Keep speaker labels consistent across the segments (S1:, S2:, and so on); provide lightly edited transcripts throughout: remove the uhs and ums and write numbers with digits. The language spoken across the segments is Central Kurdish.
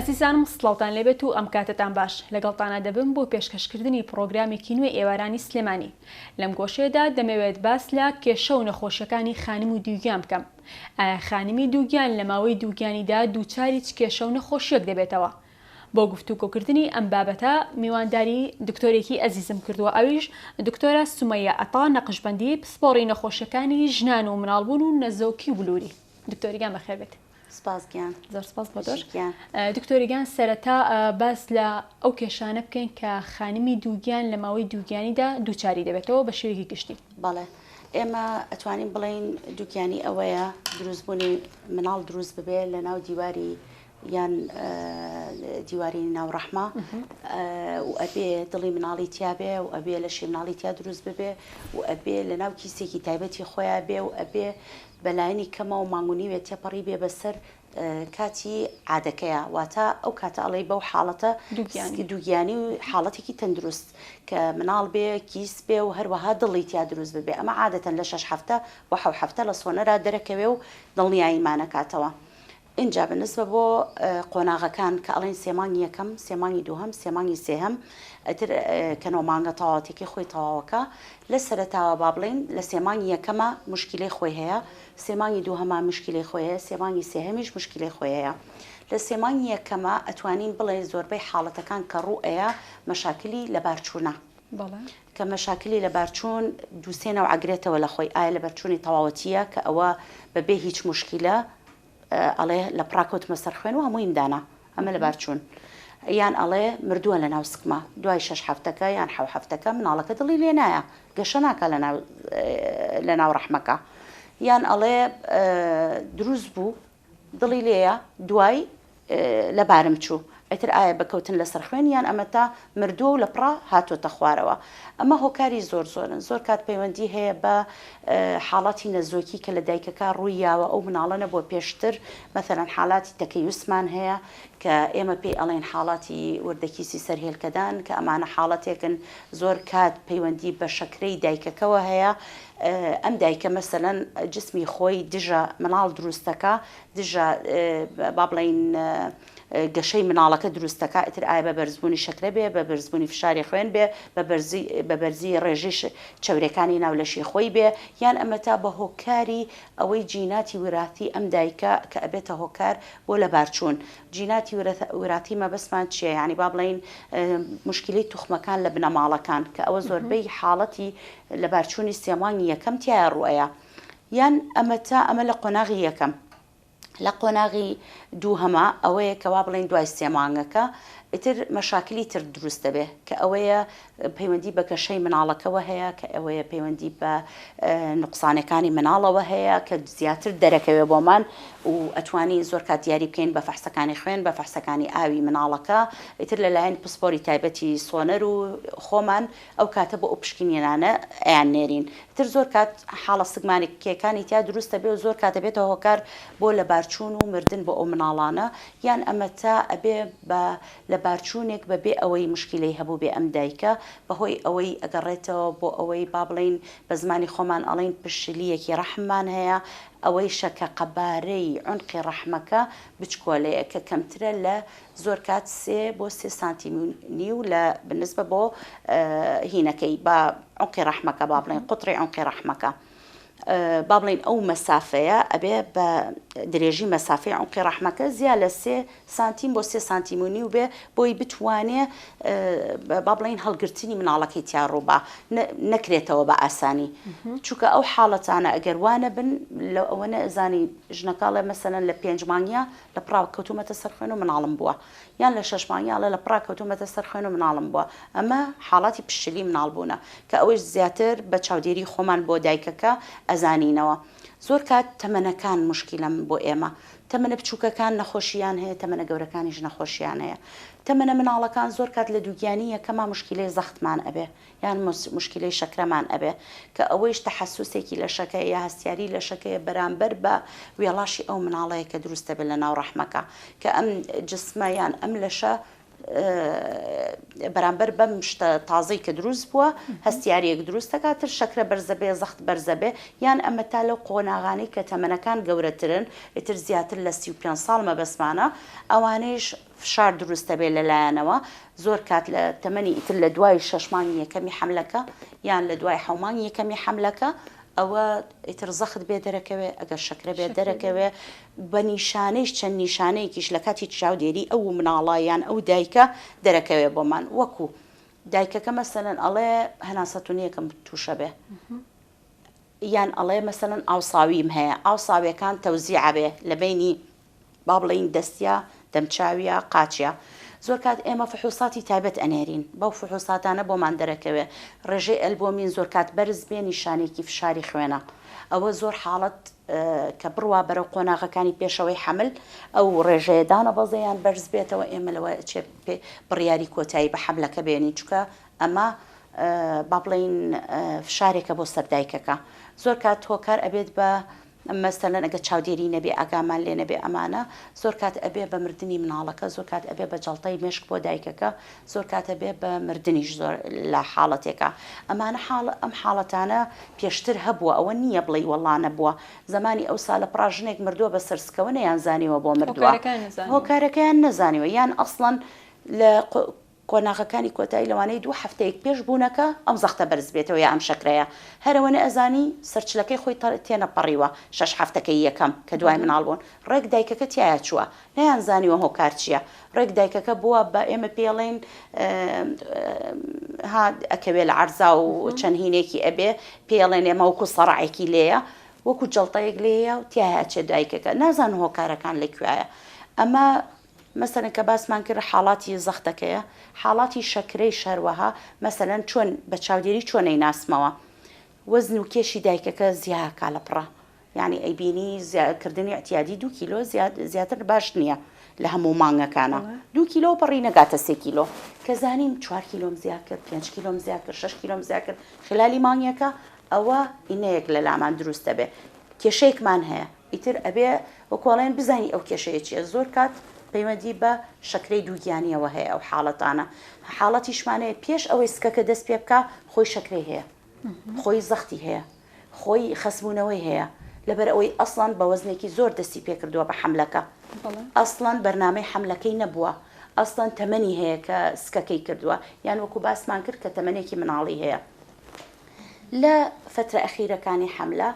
S1: ئەزیزانم سڵاوتان لێبێت و ئەم کاتەتان باش، لەگەڵتانا دەبم بۆ پێشکەشکردنی پڕۆگرامێکی نوێی ئێوارانی سلێمانی. لەم گۆشەیەدا دەمەوێت باس لە کێشە و نەخۆشیەکانی خانم و دووگیان بکەم. ئایا خانمی دووگیان لە ماوەی دووگیانیدا دووچاری چ کێشە و نەخۆشیەک دەبێتەوە؟ بۆ گفتوگۆکردنی ئەم بابەتە میوانداری دکتۆرێکی ئەزیزم کردووە ئەویش دکتۆرە سومەیە عەتا نەقشبەندی پسپۆڕی نەخۆشیەکانی ژنان و مناڵبوون و نەزۆکی و بلوری. دکتۆری گیان بەخێربێیت.
S2: سپاس گیان.
S1: زۆر سپاس بۆ تۆش. دکتۆری گیان سەرەتا باس لە ئەو کێشانە بکەین کە خانمی دووگیان لە ماوەی دووگیانیدا دووچاری دەبێتەوە بە شێوەیەکی گشتی.
S2: بەڵێ ئێمە ئەتوانین بڵێین دووگیانی ئەوەیە دروستبوونی مناڵ دروست ببێ لە ناو دیواری یان دیواری ناو ڕەحمە و ئەبێ دڵی مناڵی تیابێ و ئەبێ لەشی مناڵی تیا دروست ببێ و ئەبێ لە ناو کیسێکی تایبەتی خۆیان بێ و ئەبێ بەلایەنی کەمەوە مانگ و نیوێ تێپەڕی بێ بەسەر کاتی عادەکەیە واتە ئەو کاتە ئەڵێی بەو حاڵەتە دووگیانی و حاڵەتێکی تەندروست کە مناڵ بێ کیس بێ و هەروەها دڵی تیا دروست ببێ ئەمە عادەتەن لە شەش هەفتە بۆ حەو هەفتە لە سۆنەرا دەرەکەوێ و دڵنیاییمانەکاتەوە. ئینجا بە نسبە بۆ قۆناغەکان کە ئەڵێن سێ مانگی یەکەم، سێ مانگی دووهەم، سێ مانگی سێهەم، ئیتر کە نۆ مانگە تەواوەتیەکەی خۆی تەواوەکا، لە سەرەتاوە با بڵێین لە سێ مانگی یەکەما موشکیلەی خۆی هەیە، سێ مانگی دووهەما موشکیلەی خۆی هەیە، سێ مانگی سێهەمیش موشکیلەی خۆی هەیە. لە سێ مانگی یەکەما ئەتوانین بڵێین زۆربەی حاڵەتەکان کە ڕوو ئەیا مەشاکلی لەبارچوونە. کە مەشاکلی لەبارچوون دوو سێ نەوع ئەگرێتەوە لە خۆی، ئایا لەبەرچوونی تەواوەتییە کە ئەوە بە بێ هیچ موشکیلە ئەڵێ لە پڕا کەوتمە سەر خوێن و هەموویم دانا ئەمە لەبارچوون، یان ئەڵێ مردووە لە ناو سکما دوای شەش هەفتەکە یان حەو هەفتەکە مناڵەکە دڵی لێ نایە گەشە ناکا لە ناو لە ناو ڕەحمەکە، یان ئەڵێ دروست بوو دڵی لێیە دوای لەبارم چوو ئیتر ئایا بە کەوتن لەسەر خوێن یان ئەمە تا مردووە و لەپڕا هاتۆتە خوارەوە ئەمە هۆکاری زۆر زۆرن زۆر کات پەیوەندی هەیە بە حاڵەتی نەزۆکی کە لە دایکەکە ڕووی یاوە ئەو مناڵە نەبووە پێشتر مەسەلەن حالاتی تەکەیوسمان هەیە کە ئێمە پێی ئەڵێن حاڵاتی وردەکیسی سەر هێلکەدان کە ئەمانە حاڵەتێکن زۆر کات پەیوەندی بە شەکرەی دایکەکەوە هەیە ئەم دایکە مەسەلەن جسمی خۆی دژە مناڵ دروستەکا دژە با بڵێین گەشەی مناڵەکە دروستەکا ئیتر ئایا بە بەرزبوونی شەکرە بێ بە بەرزبوونی فشاری خوێن بێ بە بەرزی بە بەرزی ڕێژەی چەورەکانی ناو لەشی خۆی بێ یان ئەمە تا بە هۆکاری ئەوەی جیناتی وراثی ئەم دایکە کە ئەبێتە هۆکار بۆ لەبارچوون جیناتی وراثی مەبەستمان چیە یانی با بڵێین موشکیلەی توخمەکان لە بنەماڵەکان کە ئەوە زۆربەی حاڵەتی لەبارچوونی سێ مانگی یەکەم تیایا ڕوئەیا یان ئەمە تا ئەمە لە قۆناغی یەکەم لە قۆناغی دووهەما ئەوەیە کە وا بڵێین دوای سێ مانگەکە ئیتر مەشاکلی تر دروست دەبێ کە ئەوەیە پەیوەندی بە گەشەی مناڵەکەوە هەیە کە ئەوەیە پەیوەندی بە نوقسانەکانی مناڵەوە هەیە کە زیاتر دەرەکەوێ بۆمان و ئەتوانین زۆر کات دیاری بکەین بە فەحسەکانی خوێن بە فەحسەکانی ئاوی مناڵەکە ئیتر لەلایەن پسپۆری تایبەتی سۆنەر و خۆمان ئەو کاتە بۆ ئەو پشکنینانە ئەیان نێرین تر زۆر کات حاڵە سگمانکیەکانی تیا دروست دەبێ و زۆر کات دەبێتە هۆکار بۆ لەبارچوون و مردن بۆ ئەو مناڵانە یان ئەمە تا ئەبێ بە لەبارچوونێک بە بێ ئەوەی مشکیلەی هەبووبێ ئەم دایکە بە هۆی ئەوەی ئەگەڕێتەوە بۆ ئەوەی با بڵێین بە زمانی خۆمان ئەڵێین پشلیەکی ڕەحممان هەیە ئەوەیشە کە قەبارەی عونقی ڕەحمەکە بچکۆلەیە کە کەمترە لە زۆر کات سێ بۆ سێ سانتیم و نیو لە بالنسبە بۆ هینەکەی با عونقی ڕەحمەکە با بڵێن قوتڕی عونقی ڕەحمەکە با بڵێن ئەو مەسافەیە ئەبێ بە درێژی مەسافەی عونقی ڕەحمەکە زیا لە سێ سانتیم بۆ سێ سانتیم و نیو بێ بۆی بتوانێ با بڵێن هەڵگرتنی مناڵەکەی تیا ڕووبا نەکرێتەوە بە ئاسانی چونکە ئەو حاڵەتانە ئەگەر وانە بن لە ئەوە نەزانی ژنەکەڵێ مەسەلەن لە پێنج مانگیا لە پڕاوە کەوتوومەتە سەر خوێن و مناڵم بووە یان لە شەش مانگی ئەڵێ لە پڕا کەوتوومەتە سەر خوێن و مناڵم بووە ئەمە حاڵاتی پشتلی مناڵ بوونە کە ئەوەیش زیاتر بە چاودێری خۆمان بۆ دایکەکە ئەزانینەوە زۆر کات تەمەنەکان موشکیلەن بۆ ئێمە تەمەنە بچووکەکان نەخۆشیان هەیە تەمەنە گەورەکانیش نەخۆشیان هەیە تەمەنە مناڵەکان زۆر کات لە دووگیانی یەکەما موشکیلەی زەختمان ئەبێ یان موشکیلەی شەکرەمان ئەبێ کە ئەوەیش تەحەسوسێکی لەشەکەیە یا هەستیاری لەشەکەیە بەرامبەر بە وێڵاشی ئەو مناڵەیە کە دروست دەبێت لە ناو ڕەحمەکە کە ئەم جسمە یان ئەم لەشە. بەرامبەر بەم شتە تازەی کە دروست بووە هەستیاریەک دروست دەکات تر شەکرە بەرزە بێ زەخت بەرزە بێ یان ئەمە تا لەو قۆناغانەی کە تەمەنەکان گەورەترن ئیتر زیاتر لە 35 ساڵ مەبەستمانە ئەوانەیش فشار دروست دەبێت لەلایەنەوە زۆر کات لە تەمەنی ئیتر لە دوای شەش مانگی یەکەمی حەملەکە یان لە دوای حەو مانگی یەکەمی حەملەکە ئەوە ئیتر زەخت بێ دەرەکەوێ ئەگەر شەکرە بێ دەرەکەوێ بە نیشانەیش چەند نیشانەیەکیش لە کاتی چاودێری ئەو مناڵە یان ئەو دایکە دەرەکەوێ بۆمان وەکو دایکەکە مەسەلەن ئەڵێ هەناسەتونیەکەم تووشە بێ یان ئەڵێ مەسەلەن ئاوساویم هەیە ئاوساویەکان تەوزیعە بێ لە بینی با بڵێین دەستیا، دەمچاویا، قاچیا. زۆر کات ئێمە فحوساتی تایبەت ئەنێرین، بەو فحوساتانە بۆمان دەرەکەوێ ڕێژەی ئەلبۆمین زۆر کات بەرز بێ نیشانەیەکی فشاری خوێنە. ئەوە زۆر حاڵەت کە بڕوا بەرەو قۆناغەکانی پێشەوەی حەمل ئەو ڕێژەیە دانەبەزێ یان بەرز بێتەوە ئێمە لەوە ئەچێ پێ بڕیاری کۆتایی بە حەملەکە بێنین چونکە ئەمە با بڵێین فشارێکە بۆ سەر دایکەکە. زۆر کات هۆکار ئەبێت بە مەسەلەن ئەگەر چاودێری نەبێ ئاگامان لێ نەبێ ئەمانە زۆر کات ئەبێ بە مردنی مناڵەکە زۆر کات ئەبێ بە جەڵتەی مێشک بۆ دایکەکە زۆر کات ئەبێ بە مردنیش زۆر لە حاڵەتێکا ئەمانە حاڵ ئەم حاڵەتانە پێشتر هەبووە ئەوە نییە بڵێی وەڵا نەبووە زەمانی ئەوسا لە پڕا ژنێک مردووە بە سەرسکەوە نەیانزانیوە بۆ مردووە
S1: هۆکارەکەیان نەزانیوە.
S2: هۆکارەکەیان نەزانیوە یان ئەسڵەن لە قۆناغەکانی کۆتایی لەوانەیە دوو هەفتەیەک پێش بوونەکە ئەم زەختە بەرز بێتەوە یا ئەم شەکرەیە هەر ئەوەنە ئەزانی سەرچلەکەی خۆی تێنەپەڕیوە شەش هەفتەکەی یەکەم کە دوای مناڵ بوون ڕێک دایکەکە تیایا چووە نەیانزانیوە هۆکار چییە ڕێک دایکەکە بووە بە ئێمە پێڵێن ها ئەکەوێ لە عەرزا و چەند هینێکی ئەبێ پێڵێن ئێمە وەکو سەڕعێکی لێیە وەکو جەڵتەیەک لێیە و تیایا ئەچێت دایکەکە نازان هۆکارەکان لە کوێیە ئەمە مەسەلەن کە باسمان کرد حاڵاتی زەختەکەیە، حاڵاتی شەکرەیش هەروەها، مەسەلەن چۆن بە چاودێری چۆن ئەیناسمەوە؟ وەزن و کێشی دایکەکە زیا ئەکا لە پڕا، یانی ئەیبینی زیا کردنی ئیعتیادی دوو کیلۆ زیاد زیاتر باش نییە لە هەموو مانگەکانا دوو کیلۆ پەڕی نەگاتە سێ کیلۆ، کە زانیم چوار کیلۆم زیا کرد، پێنج کیلۆم زیا کرد، شەش کیلۆم زیا کرد خلالی مانگێکا ئەوە ئینەیەک لە لامان دروست دەبێ کێشەیەکمان هەیە. ئیتر ئەبێ وەکو ئەڵێن بزانی ئەو کێشەیە چیە زۆر کات پەیوەندی بە شەکرەی دووگیانیەوە هەیە ئەو حاڵەتانە حاڵەتیشمان هەیە پێش ئەوەی سکەکە دەست پێ بکا خۆی شەکرەی هەیە خۆی زەختی هەیە خۆی خەسبوونەوەی هەیە لەبەر ئەوەی ئەسڵەن بە وەزنێکی زۆر دەستی پێکردووە بە حەملەکە ئەسڵەن بەرنامەی حەملەکەی نەبووە ئەسڵەن تەمەنی هەیە کە سکەکەی کردووە یان وەکو باسمان کرد کە تەمەنێکی مناڵی هەیە لە فەترە ئەخیرەکانی حەملە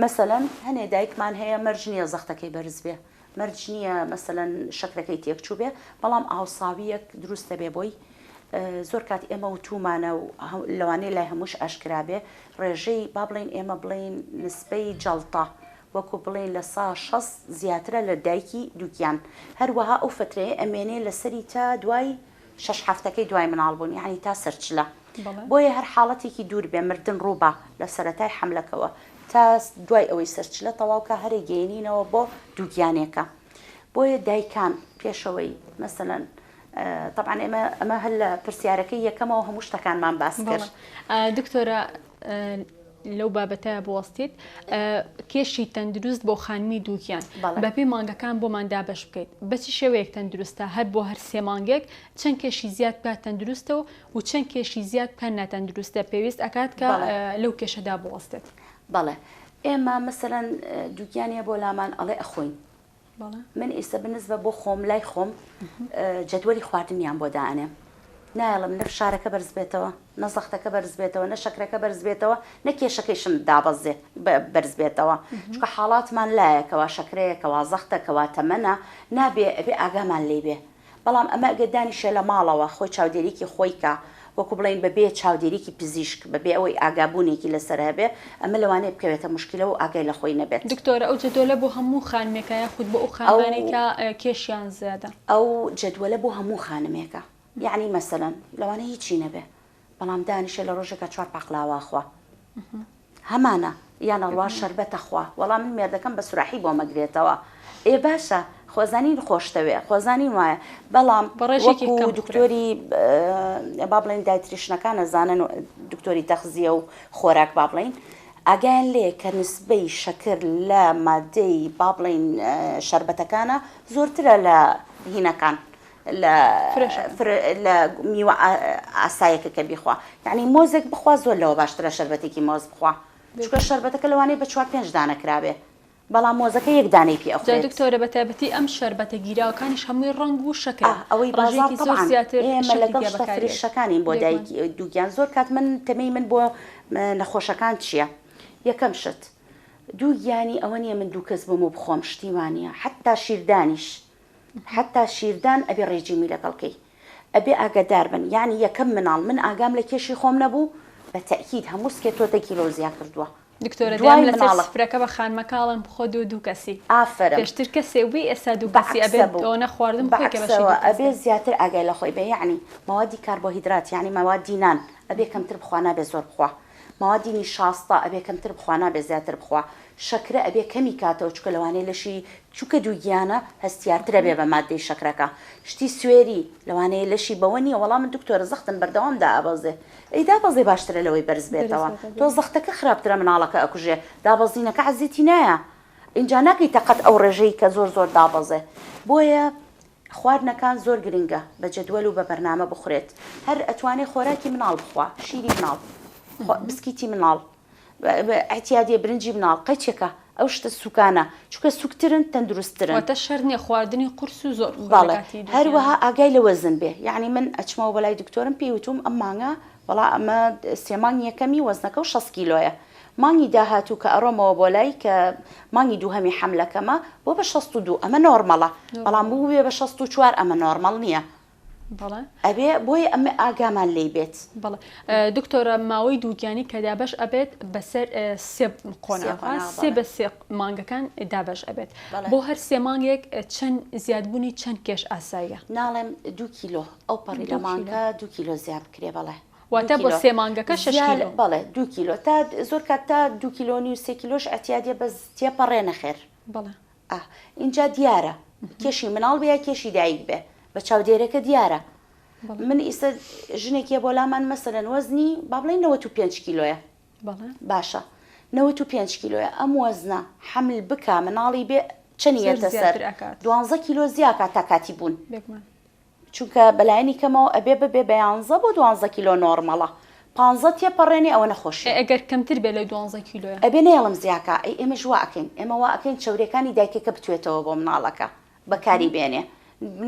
S2: مەسەلەن هەنێ دایکمان هەیە مەرج نییە زەختەکەی بەرز بێ مەرج نییە مەسەلەن شەکرەکەی تێکچوو بێ بەڵام ئاوساویەک دروست دەبێ بۆی زۆر کات ئێمە وتومانە و لەوانەیە لای هەمووش ئاشکرا بێ ڕێژەی با بڵێین ئێمە بڵێین نسبەی جەڵتە وەکو بڵێین لە سا 60 زیاترە لە دایکی دووگیان هەروەها ئەو فترەیە ئەمێنێ لەسەری تا دوای شەش هەفتەکەی دوای مناڵ بوون یانی تا سەرچلە بۆیە هەر حاڵەتێکی دوور بێ مردن ڕووبا لە سەرەتای حەملەکەوە تا دوای ئەوەی سەرچلە تەواو کا هەرێ گەینینەوە بۆ دووگیانێکە بۆیە دایکان پێشەوەی مەسەلەن طبعا ئێمە ئەمە هەر لە پرسیارەکەی یەکەمەوە هەموو شتەکانمان باس کرد
S1: دکتۆرە لەو بابەتە بوەستیت کێشی تەندروست بۆ خانمی دووگیان بەپێی مانگەکان بۆمان دابەش بکەیت بە چ شێوەیەک تەندروستە هەر بۆ هەر سێ مانگێک چەند کێشی زیاد بکات تەندروستە و و چەند کێشی زیاد بکات ناتەندروستە پێویست ئەکات کە لەو کێشەدا بوەستێت.
S2: بەڵێ ئێمە مەسەلەن دووگیانە بۆ لامان ئەڵێ ئەخۆین من ئیستا بنسبە بۆ خۆم لای خۆم جەدوەلی خواردنیان بۆ دائەنێم نایەڵم نە فشارەکە بەرز بێتەوە نە زەختەکە بەرز بێتەوە نە شەکرەکە بەرز بێتەوە نە کێشەکەیشم دابەزێ بەرز بێتەوە چونکە حاڵاتمان لایە کەوا شەکرەیە کەوا زەختە کەوا تەمەنە نابێ ئەبێ ئاگامان لێی بێ بەڵام ئەمە ئەگەر دانیشێ لە ماڵەوە خۆی چاودێریکی خۆی کا، وەکو بڵێین بە بێ چاودێریکی پزیشک، بە بێ ئەوەی ئاگابوونێکی لەسەر هەبێ، ئەمە لەوانەیە بکەوێتە موشکیلەوە و ئاگای لە خۆی نەبێت.
S1: دکتۆرە ئەو جەدوەلە بۆ هەموو خانمێکە یاخود بۆ ئەو خانمانەی کە کێشیان زیادە؟
S2: ئەو جەدوەلە بۆ هەموو خانمێکە، یەعنی مەسەلەن لەوانەیە هیچی نەبێ، بەڵام دانیشێ لە ڕۆژێکا چوار پاقلاوە ئەخوا هەمانە یان ئەڕوا شەربەت ئەخوا وەڵا من مێردەکەم بە سوراحی بۆم ئەگرێتەوە ئێ باشە خۆزانین خۆشتەوێ خۆزانین وایە بەڵام
S1: بەڕێژێکی
S2: وەکو
S1: کەم بخورێ.
S2: دکتۆری با بڵێن دایتریشنەکان ئەزانن و دکتۆری تەخزیە و خۆراک با بڵێین ئاگایان لێیە کە نسبەی شەکر لە مادەی با بڵێین شەربەتەکانە زۆرترە لە هینەکان. لە لە میوە ئاسایەکە کە بیخوا یعنی مۆزێک بخوا زۆر لەوە باشترە شەربەتێکی مۆز بخوا چونکە شەربەتەکە لەوانەیە بە چوار پێنج دانە کرابێ بەڵام مۆزەکە یەک دانەی پێ
S1: جا
S2: ئەخورێت.
S1: دکتۆرە بەتایبەتی ئەم شەربەتە گیراوەکانیش هەمووی ڕەنگ و شەکرە
S2: ئاه ئەوەی بازاڕ
S1: ڕێژەیەکی زۆر
S2: تەبعەن
S1: زیاتر
S2: ئێمە
S1: شەکری
S2: لەگەڵ
S1: تیا
S2: شتە
S1: بەکاردێت
S2: فرێشەکانین بۆ
S1: بێگومان.
S2: دایک دووگیان زۆر کات من تەمەی من بۆ نەخۆشەکان چیە یەکەم شت دووگیانی ئەوە نیە من دووکەس بم و بخۆم شتی وانیە حەتا شیردانیش حەتا شیردان ئەبێ ڕێجیمی لەگەڵ کەی ئەبێ ئاگادار بن یانی یەکەم مناڵ من ئاگام لە کێشی خۆم نەبوو بە تەئکید هەموو سکێ تۆ دە کیلۆ زیا کردووە
S1: دکتۆرە
S2: دوای
S1: دەیان لەسەر
S2: مناڵە.
S1: سفرەکە بە خانمەکە ئەڵێن بخۆ دو دوو کەسی
S2: ئافەرم.
S1: پێشتر کەسێک بووی ئێستا دوو کەسی
S2: بەعەکسە
S1: ئەبێت
S2: بوو
S1: ئەوەنە خواردن بخۆی کە بەشی
S2: بەعەکسەوە
S1: دوو کەس
S2: ئەبێ
S1: بێت.
S2: زیاتر ئاگای لە خۆی بێ یەعنی مەوادی کاربۆهیدرات یەعنی مەوادی نان ئەبێ کەمتر بخوا نابێ زۆر بخوا مەوادی نیشاستە ئەبێ کەمتر بخوا نابێ زیاتر بخوا شەکرە ئەبێ کەمی کاتەوە چونکە لەوانەیە لەشی چونکە دووگیانە هەستیارترە بێ بە ماددەی شەکرەکە شتی سوێری لەوانەیە لەشی بەوە نییە وەڵا من دکتۆرە زەختم بەردەوام دائەبەزێ ئەی دابەزێ باشترە لەوەی بەرز بێتەوە تۆ زەختەکە خراپترە مناڵەکە ئەکوژێ دابەزینەکە عەزێتی نایە ئینجا ناگەیتە قەت ئەو ڕێژەی کە زۆر زۆر دابەزێ بۆیە خواردنەکان زۆر گرنگە بە جەدوەل و بە بەرنامە بخورێت هەر ئەتوانێ خۆراکی مناڵ بخوا شیری مناڵ بسکیتی مناڵ ئیعتیادیە برنجی مناڵ قەیچێکە ئەو شتە سوکانە چونکە سوکترن تەندروستترن.
S1: واتە شەرت نیە خواردنی قورس و زۆر بخۆی لە
S2: بەڵێ
S1: کاتی دووگیانی.
S2: هەروەها ئاگای لە وەزن بێ یەعنی من ئەچمەوە بۆ لای دکتۆرم پێی وتوم ئەم مانگە وەڵا ئەمە سێ مانگی یەکەمی وەزنەکەو 60 کیلۆیە مانگی داهاتوو کە ئەڕۆمەوە بۆ لای کە مانگی دووهەمی حەملەکەمە بۆ بە 62 ئەمە نۆرمەڵە بەڵام بووبێ بە 64 ئەمە نۆرمەڵ نییە
S1: بەڵێ.
S2: ئەبێ بۆیە ئەمە ئاگامان لێی بێت.
S1: بەڵێ دکتۆرە ماوەی دووگیانی کە دابەش ئەبێت بەسەر سێ قۆناغ سێ بە سێ مانگەکان دابەش ئەبێت بۆ هەر سێ مانگێک چەند زیادبوونی چەند کێش ئاساییە؟
S2: ناڵێم دوو کیلۆ ئەو پەڕی لە مانگە دوو کیلۆ زیاد بکرێ بەڵێ.
S1: واتە بۆ سێ مانگەکە شەش کیلۆ؟
S2: بەڵێ دوو کیلۆ تا زۆر کات تا دوو کیلۆ نیو سێ کیلۆش ئەتیادیە بەس تێپەڕێ نەخێر.
S1: بەڵێ.
S2: ئا ئینجا دیارە کێشی مناڵ بێ یا کێشی دایک بێ بە چاودێرەکە دیارە من ئیستا ژنێکیە بۆ لامان مەسەلەن وەزنی با بڵێین 95 کیلۆیە باشە 95 کیلۆیە ئەم وەزنە حەمل بکا مناڵی بێ چەنی یەتە سەر دوانزە کیلۆ زیاکا تا کاتی بوون. چونکە بەلایەنی کەمەوە ئەبێ ببێ بە یانزە بۆ دوانزە کیلۆ نۆرمەڵە پانزە تێپەڕێنێ ئەوە نەخۆشیە.
S1: ئەی ئەگەر کەمتر بێ لەو دوانزە کیلۆیە؟
S2: ئەبێ نەیەڵم زیاکا ئەی ئێمەش وا ئەکەین ئێمە وا ئەکەین چەوریەکانی دایکەکە بتوێتەوە بۆ مناڵەکە بەکاری بێنێ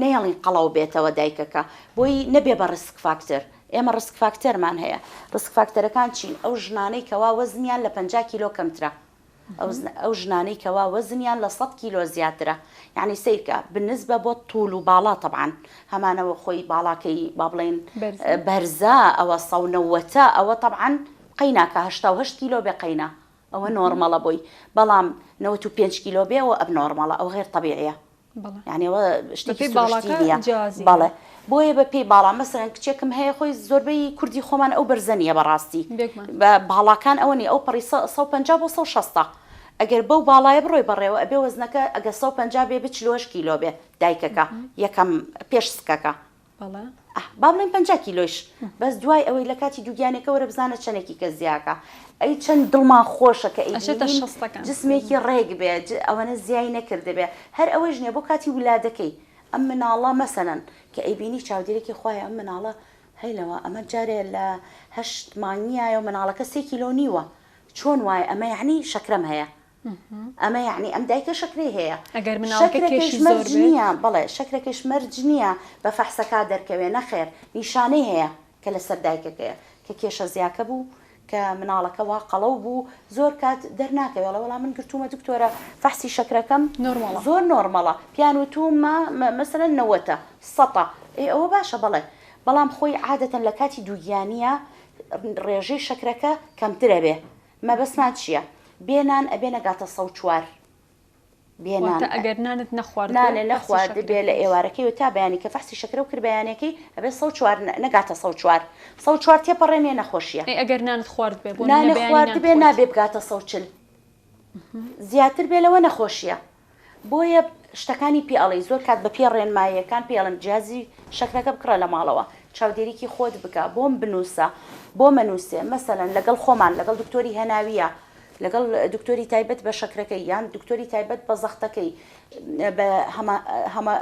S2: نەیەڵین قەڵەو بێتەوە دایکەکە بۆی نەبێ بە risk factor ئێمە risk factor مان هەیە risk factor ەکان چین ئەو ژنانەی کەوا وەزنیان لە 50 کیلۆ کەمترە ئەو ژنانەی کەوا وەزنیان لە سەد کیلۆ زیاترە یانی سەیرکە بنسبە بۆ طول و باڵا تەبعەن هەمانەوە خۆی باڵاکەی با بڵێین بەرزە ئەوە سە و نەوەتە ئەوە تەبعەن قەیناکە 88 کیلۆ بێ قەینا ئەوە نۆرمەڵە بۆی بەڵام 95 کیلۆ بێ ئەوە ئەب نۆرمەڵە ئەو غێر تەبیعیە یانی ئەوە شتێکی سروشتی نییە بەڵێ بۆیە بە پێی باڵا مەسەرەن کچێکم هەیە خۆی زۆربەی کوردی خۆمان ئەو بەرزە نییە بەڕاستی بە باڵاکان ئەوە نیە ئەو پەڕی 150 بۆ 160 ئەگەر بەو باڵایە بڕۆی بەڕێوە ئەبێ وەزنەکە ئەگە 150 بێ بچلۆش کیلۆ بێ دایکەکە یەکەم پێش سکەکە
S1: بەڵێ.
S2: ئاه با بڵێین 50 کیلۆیش بەس دوای ئەوەی لە کاتی دووگیانەکە وەرە بزانە چەندێکی کە زیاکە ئەی چەند دڵمان خۆشە کە
S1: ئەچێتە
S2: ئەیبینین
S1: شەستەکان.
S2: جسمێکی ڕێک بێ ئەوەنە زیای نەکردبێ هەر ئەوەیش نیە بۆ کاتی ولادەکەی ئەم مناڵە مەسەلەن کە ئەیبینی چاودێرێکی خوایە ئەم مناڵە هەیلەوە ئەمە جارێ لە هەشت مانگیایە و مناڵەکە سێ کیلۆ نیوە چۆن وایە ئەمە یەعنی شەکرەم هەیە ئەمە یەعنی ئەم دایکە شەکرەی هەیە.
S1: ئەگەر مناڵەکە
S2: شەکرەکەیش
S1: کێشی زۆر
S2: مەرج
S1: بێت؟
S2: نییە بەڵێ شەکرەکەیش مەرج نییە بە فەحسەکا دەرکەوێ نەخێر نیشانەی هەیە کە لەسەر دایکەکەیە کە کێشە زیاکە بوو کە مناڵەکە وا قەڵەو بوو زۆر کات دەرناکەوێ ئەڵێ وەڵا من گرتوومە دکتۆرە فەحسی شەکرەکەم
S1: نۆرماڵە.
S2: زۆر نۆرمەڵە پێیان وتوومە مەسەلەن نەوەتە سەتە ئێ ئەوە باشە بەڵێ بەڵام خۆی عادەتەن لە کاتی دووگیانییە ڕێژەی شەکرەکە کەمترەبێ مەبەستمان چیە؟ بێ نان ئەبێ نەگاتە 104 بێ نان
S1: واتە ئەگەر نانت نەخواردبێ
S2: نانێ
S1: فەحسی
S2: نەخواردبێ
S1: شەکرەکەی
S2: لە ئێوارەکەی و تا بەیانی کە فەحسی شەکرەو کرد بەیانەکەی ئەبێ 104 نەگاتە 104 104 تێپەڕێنێ نەخۆشیە.
S1: ئەی ئەگەر نانت خواردبێ بۆ نمونە
S2: نانێ
S1: بەیانی نان
S2: خواردبێ
S1: بخۆیت.
S2: نابێ بگاتە 140 زیاتر بێ لەوە نەخۆشیە. بۆیە شتەکانی پێ ئەڵێی زۆر کات بە پێ ڕێنماییەکان پێ ئەڵێم جیازی شەکرەکە بکڕە لە ماڵەوە چاودێریکی خۆت بکە بۆم بنووسە بۆ مەنووسێ مەسەلەن لەگەڵ خۆمان لەگەڵ دکتۆری هەناویە. لەگەڵ دکتۆری تایبەت بە شەکرەکەی یان دکتۆری تایبەت بە زەختەکەی بە هەما هەما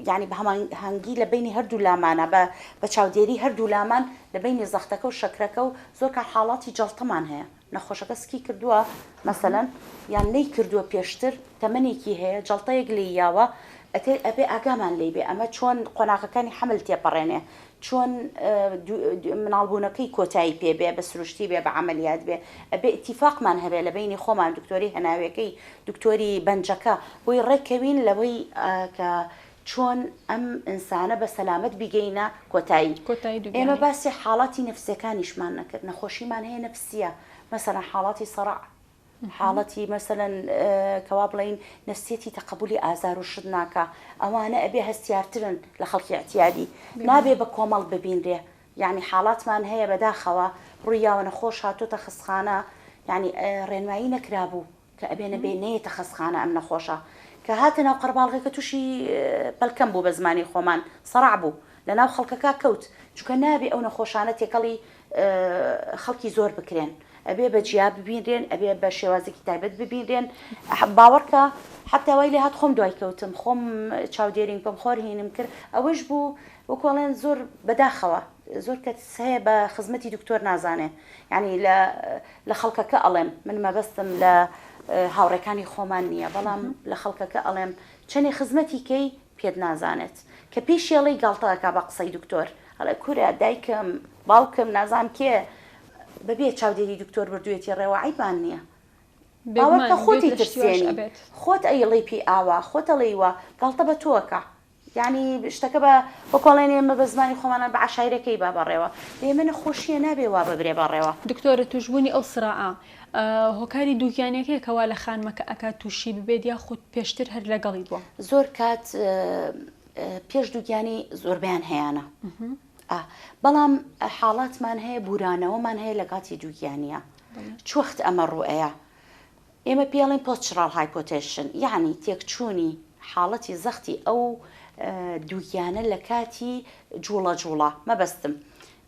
S2: یانی بە هەماهەنگی لە بەینی هەردوو لامانە بە بە چاودێری هەردوو لامان لە بەینی زەختەکە و شەکرەکە و زۆر کات حاڵاتی جەڵتەمان هەیە نەخۆشەکە سکی کردووە مەسەلەن یان نەی کردووە پێشتر تەمەنێکی هەیە جەڵتەیەک لێی یاوە ئەتێ ئەبێ ئاگامان لێی بێ ئەمە چۆن قۆناغەکانی حەمل تێپەڕێنێ چۆن مناڵبوونەکەی کۆتایی پێ بێ بە سروشتی بێ بە عەمەلیات بێ ئەبێ ئیتیفاقمان هەبێ لە بەینی خۆمان دکتۆری هەناوێکەی دکتۆری بەنجەکە بۆی ڕێککەوین لەوەی کە چۆن ئەم ئینسانە بە سەلامەت بیگەینە کۆتایی
S1: کۆتایی
S2: ئێمە
S1: دووگیانی.
S2: باسی حاڵاتی نەفسیەکانیشمان نەکرد نەخۆشیمان هەیە نەفسیە مەسەلەن حاڵاتی سەڕع حاڵەتی مەسەلەن کەوا بڵێین نەفسیەتی تەقەبولی ئازار و شت ناکا ئەوانە ئەبێ هەستیارترن لە خەڵکی ئیعتیادی نابێ بە کۆمەڵ ببینرێ یانی حاڵاتمان هەیە بەداخەوە ڕووی یاوە نەخۆش هاتۆتە خەستخانە یانی ڕێنمایی نەکرابوو کە ئەبێ نەبێ نەیەتە خەستخانە ئەم نەخۆشە کە هاتە ناو قەرباڵغێکە تووشی پەلکەم بوو بە زمانی خۆمان سەڕع بوو لە ناو خەڵکەکە کەوت چونکە نابێ ئەو نەخۆشانە تێکەڵی خەڵکی زۆر بکرێن ئەبێ بە جیا ببینرێن ئەبێ بە شێوازێکی تایبەت ببینرێن باوەڕکە حتا وای لێ هات خۆم دوای کەوتم خۆم چاودێریم کەم خۆر هینم کرد ئەوەش بوو وەکۆڵێن زۆر بەداخەوە زۆر کەس هەیە بە خزمەتی دکتۆر نازانێ یعنی لە لە خەڵکەکە ئەڵێم من مەبەستم لە هاوڕێکانی خۆمان نییە بەڵام لە خەڵکەکە ئەڵێم چەنێ خزمەتی کەی پێت نازانێت کە پێشی ئەڵێی گاڵتە ئەکا بە قسەی دکتۆر ئەڵێ کورە دایکم باوکم نازانم کێ بەبێ چاودێری دکتۆر بردوێتی ڕێوە عەیبمان نییە باوەڕکە
S1: بێگومان گوێت
S2: خۆتی
S1: لە شتی واش
S2: ترسێنی
S1: ئەبێت.
S2: خۆت ئەیڵێی پێی ئاوا خۆت ئەڵێی وا گاڵتە بە تۆ ئەکا یانی شتەکە بە وەکۆڵێن ئێمە بە زمانی خۆمانان بە عەشایرەکەی با بەڕێوە ئێمە نەخۆشیە نابێ وا ببرێ بەڕێوە.
S1: دکتۆر توشبوونی ئەو سڕاعە هۆکاری دووگیانیەکەیە کە وا لە خانمەکە ئەکات تووشی ببێت یاخود پێشتر هەر لەگەڵی بووە؟
S2: زۆر کات پێش دووگیانی زۆربەیان هەیانە بەڵام حاڵاتمان هەیە بورانەوەمان هەیە لە کاتی دووگیانە چ وەخت ئەمە ڕوئەیە ئێمە پێڵین postural hypotension یعنی تێکچوونی حاڵەتی زەختی ئەو دووگیانە لە کاتی جوڵە جوڵە مەبەستم